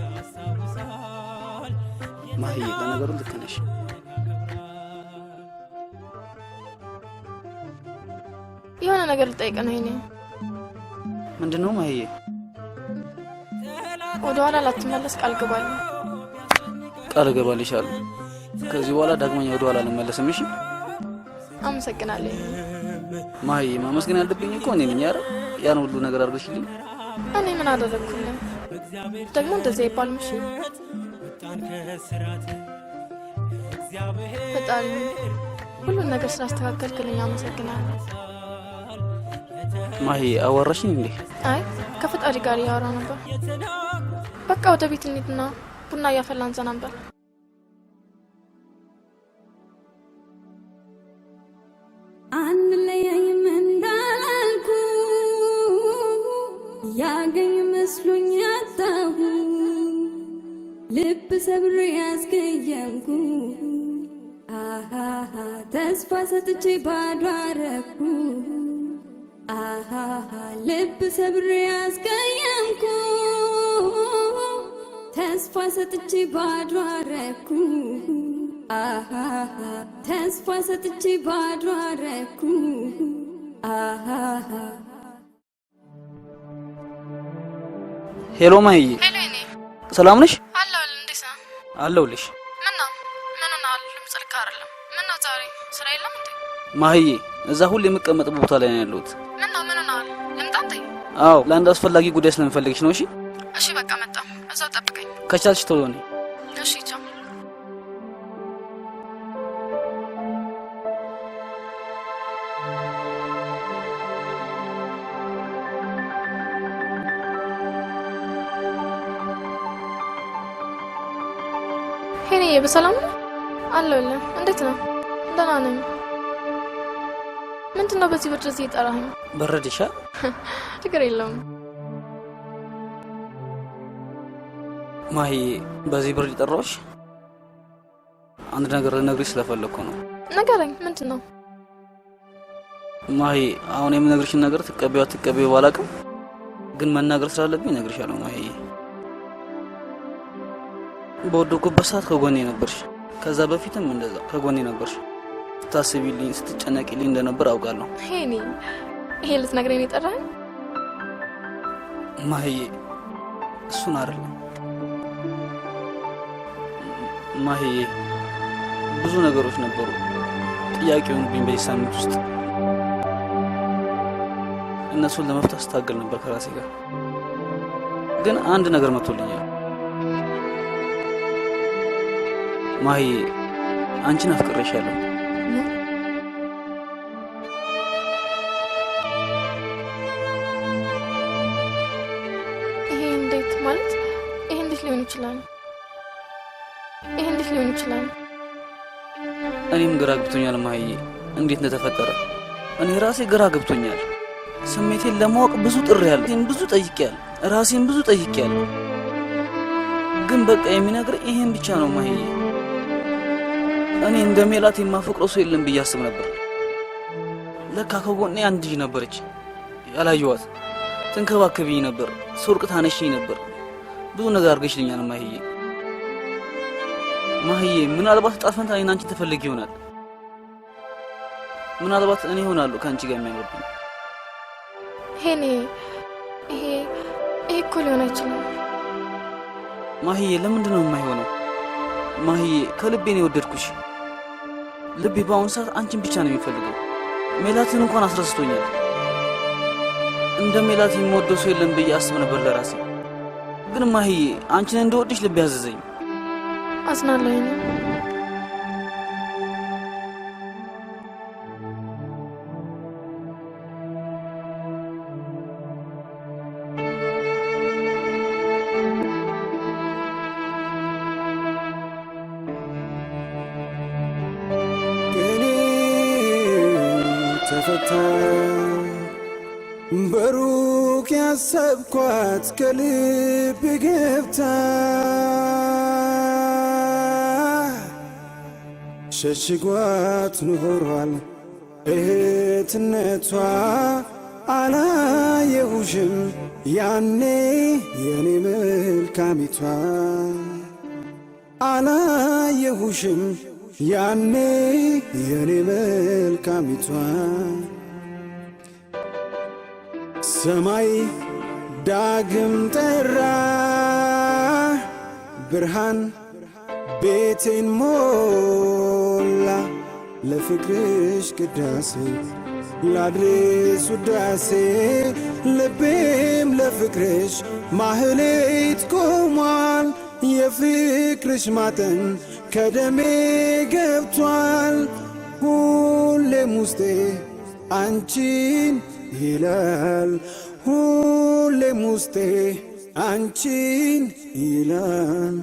ማህዬ፣ ለነገሩ ልክ ነሽ። የሆነ ነገር ልጠይቅህ ነው ሄኒ። ምንድን ነው ማህዬ? ወደ ኋላ ላትመለስ ቃል ግባልኝ። ቃል እገባልሻለሁ። ከዚህ በኋላ ዳግመኛ ወደ ኋላ አልመለስም። እሺ? አመሰግናለሁ ሄኒ። ማህዬ፣ ማመስገን ያለብኝ እኮ እኔ ነኝ አይደል? ያን ሁሉ ነገር አድርገሽልኝ። እኔ ምን አደረግኩልህ? ደግሞ እንደዚህ አይባልም። እሺ? ፈጣሪ ሁሉን ነገር ስላስተካከልክልኝ አመሰግናለሁ። ማሂ፣ አዋራሽኝ እንዴ? አይ፣ ከፈጣሪ ጋር እያወራ ነበር። በቃ ወደ ቤት እንሂድና ቡና እያፈላን ዘና እንበል። አንለያይም እንዳላልኩ ያገኝ መስሎኝ ያጣሁ፣ ልብ ሰብሬ ያስቀየምኩ፣ አሃሃ ተስፋ ሰጥቼ ባዶ አረኩ፣ አሃሃ ልብ ሰብሬ ያስቀየምኩ፣ ተስፋ ሰጥቼ ባዶ አረኩ። አሃ ተስፋ ሰጥቼ ባዶ አረኩ። አሃ Hello ማሂዬ፣ Hello የኔ። ሰላም ነሽ? አለሁልህ። እንዴት ነህ? አለሁልሽ። ምን ነው ምን ሆነሃል? ድምፅህ ልክ አይደለም። ምን ነው ዛሬ ስራ የለም እንዴ? ማሂዬ፣ እዛ ሁሌ የምቀመጥበት ቦታ ላይ ነው ያለሁት። ምን ነው ምን ሆነሃል? ልምጣ እንዴ? አዎ፣ ለአንድ አስፈላጊ ጉዳይ ስለምፈልግሽ ነው። እሺ። እሺ በቃ መጣሁ። እዛው ጠብቀኝ። ከቻልሽ ቶሎ ነይ። እሺ ቻው። ሄኔ በሰላም ነው? አለሁልህ። እንዴት ነው? ደህና ነኝ። ምንድን ነው በዚህ ብርድ እዚህ የጠራኸኝ? በረደሻ? ችግር የለውም። ማሂዬ፣ በዚህ ብርድ የጠራሁሽ አንድ ነገር ልነግርሽ ስለፈለግኩ ነው። ንገረኝ። ምንድን ነው? ማሂ፣ አሁን የምነግርሽን ነገር ትቀበይው አትቀበይው ባላውቅም ግን መናገር ስላለብኝ እነግርሻለሁ። ማሂ፣ በወደኩበት ሰዓት ከጎኔ ነበርሽ። ከዛ በፊትም እንደዛ ከጎኔ ነበርሽ። ስታስቢልኝ፣ ስትጨነቂልኝ እንደነበር አውቃለሁ። ሄኒ፣ ይሄ ልትነግረኝ ነው የጠራኸኝ? ማሂዬ፣ እሱን አይደለም ማሂዬ፣ ብዙ ነገሮች ነበሩ ጥያቄ የሆኑብኝ በዚህ ሳምንት ውስጥ። እነሱን ለመፍታት ስታገል ነበር ከራሴ ጋር። ግን አንድ ነገር መጥቶልኛል። ማሂዬ፣ አንቺን አፍቅሬሻለሁ። ምን? ይሄ እንዴት ማለት? ይሄ እንዴት ሊሆን ይችላል? ይሄ እንዴት ሊሆን ይችላል? እኔም ግራ ገብቶኛል ማሂዬ፣ እንዴት እንደተፈጠረ እኔ ራሴ ግራ ገብቶኛል። ስሜቴን ለማወቅ ብዙ ጥሬያለሁ፣ ብዙ ጠይቄያለሁ፣ ራሴን ብዙ ጠይቄያለሁ። ግን በቃ የሚነግረኝ ይሄን ብቻ ነው ማሂዬ። እኔ እንደ ሜላት የማፈቅረው ሰው የለም ብዬ አስብ ነበር። ለካ ከጎኔ አንድ ልጅ ነበረች ያላየኋት። ትንከባከብኝ ነበር፣ ስወድቅ ታነሺኝ ነበር። ብዙ ነገር አድርገሽልኛል ማሂዬ። ማሂዬ፣ ምናልባት ዕጣ ፈንታ እኔን አንቺን ትፈልግ ይሆናል። ምናልባት እኔ እሆናለሁ ከአንቺ ጋር የሚያምርብኝ። ሄኔ፣ ይሄ እኮ ሊሆን አይችልም። ማሂዬ፣ ለምንድን ነው የማይሆነው? ማሂዬ፣ ከልቤ ነው የወደድኩሽ። ልቤ በአሁኑ ሰዓት አንቺን ብቻ ነው የሚፈልገው። ሜላትን እንኳን አስረስቶኛል። እንደ ሜላት የምወደው ሰው የለም ብዬ አስብ ነበር ለራሴ። ግን ማሂዬ፣ አንቺን እንደወድሽ ልቤ አዘዘኝ። አዝናለሁ ሄኔ። ቅኔው ተፈታ በሩቅ ያሰብኳት ከልብ ገብታ ሸሽጓት ኖሯል እህትነቷ። አላየሁሽም ያኔ የኔ መልካሚቷ፣ አላየሁሽም ያኔ የኔ መልካሚቷ። ሰማይ ዳግም ጠራ፣ ብርሃን ቤቴን ሞላ። ለፍቅርሽ ቅዳሴ ላድርስ ውዳሴ፣ ልቤም ለፍቅርሽ ማህሌት ቆሟል። የፍቅርሽ ማጠን ከደሜ ገብቷል። ሁሌም ውስጤ አንቺን ይላል፣ ሁሌም ውስጤ አንቺን ይላል።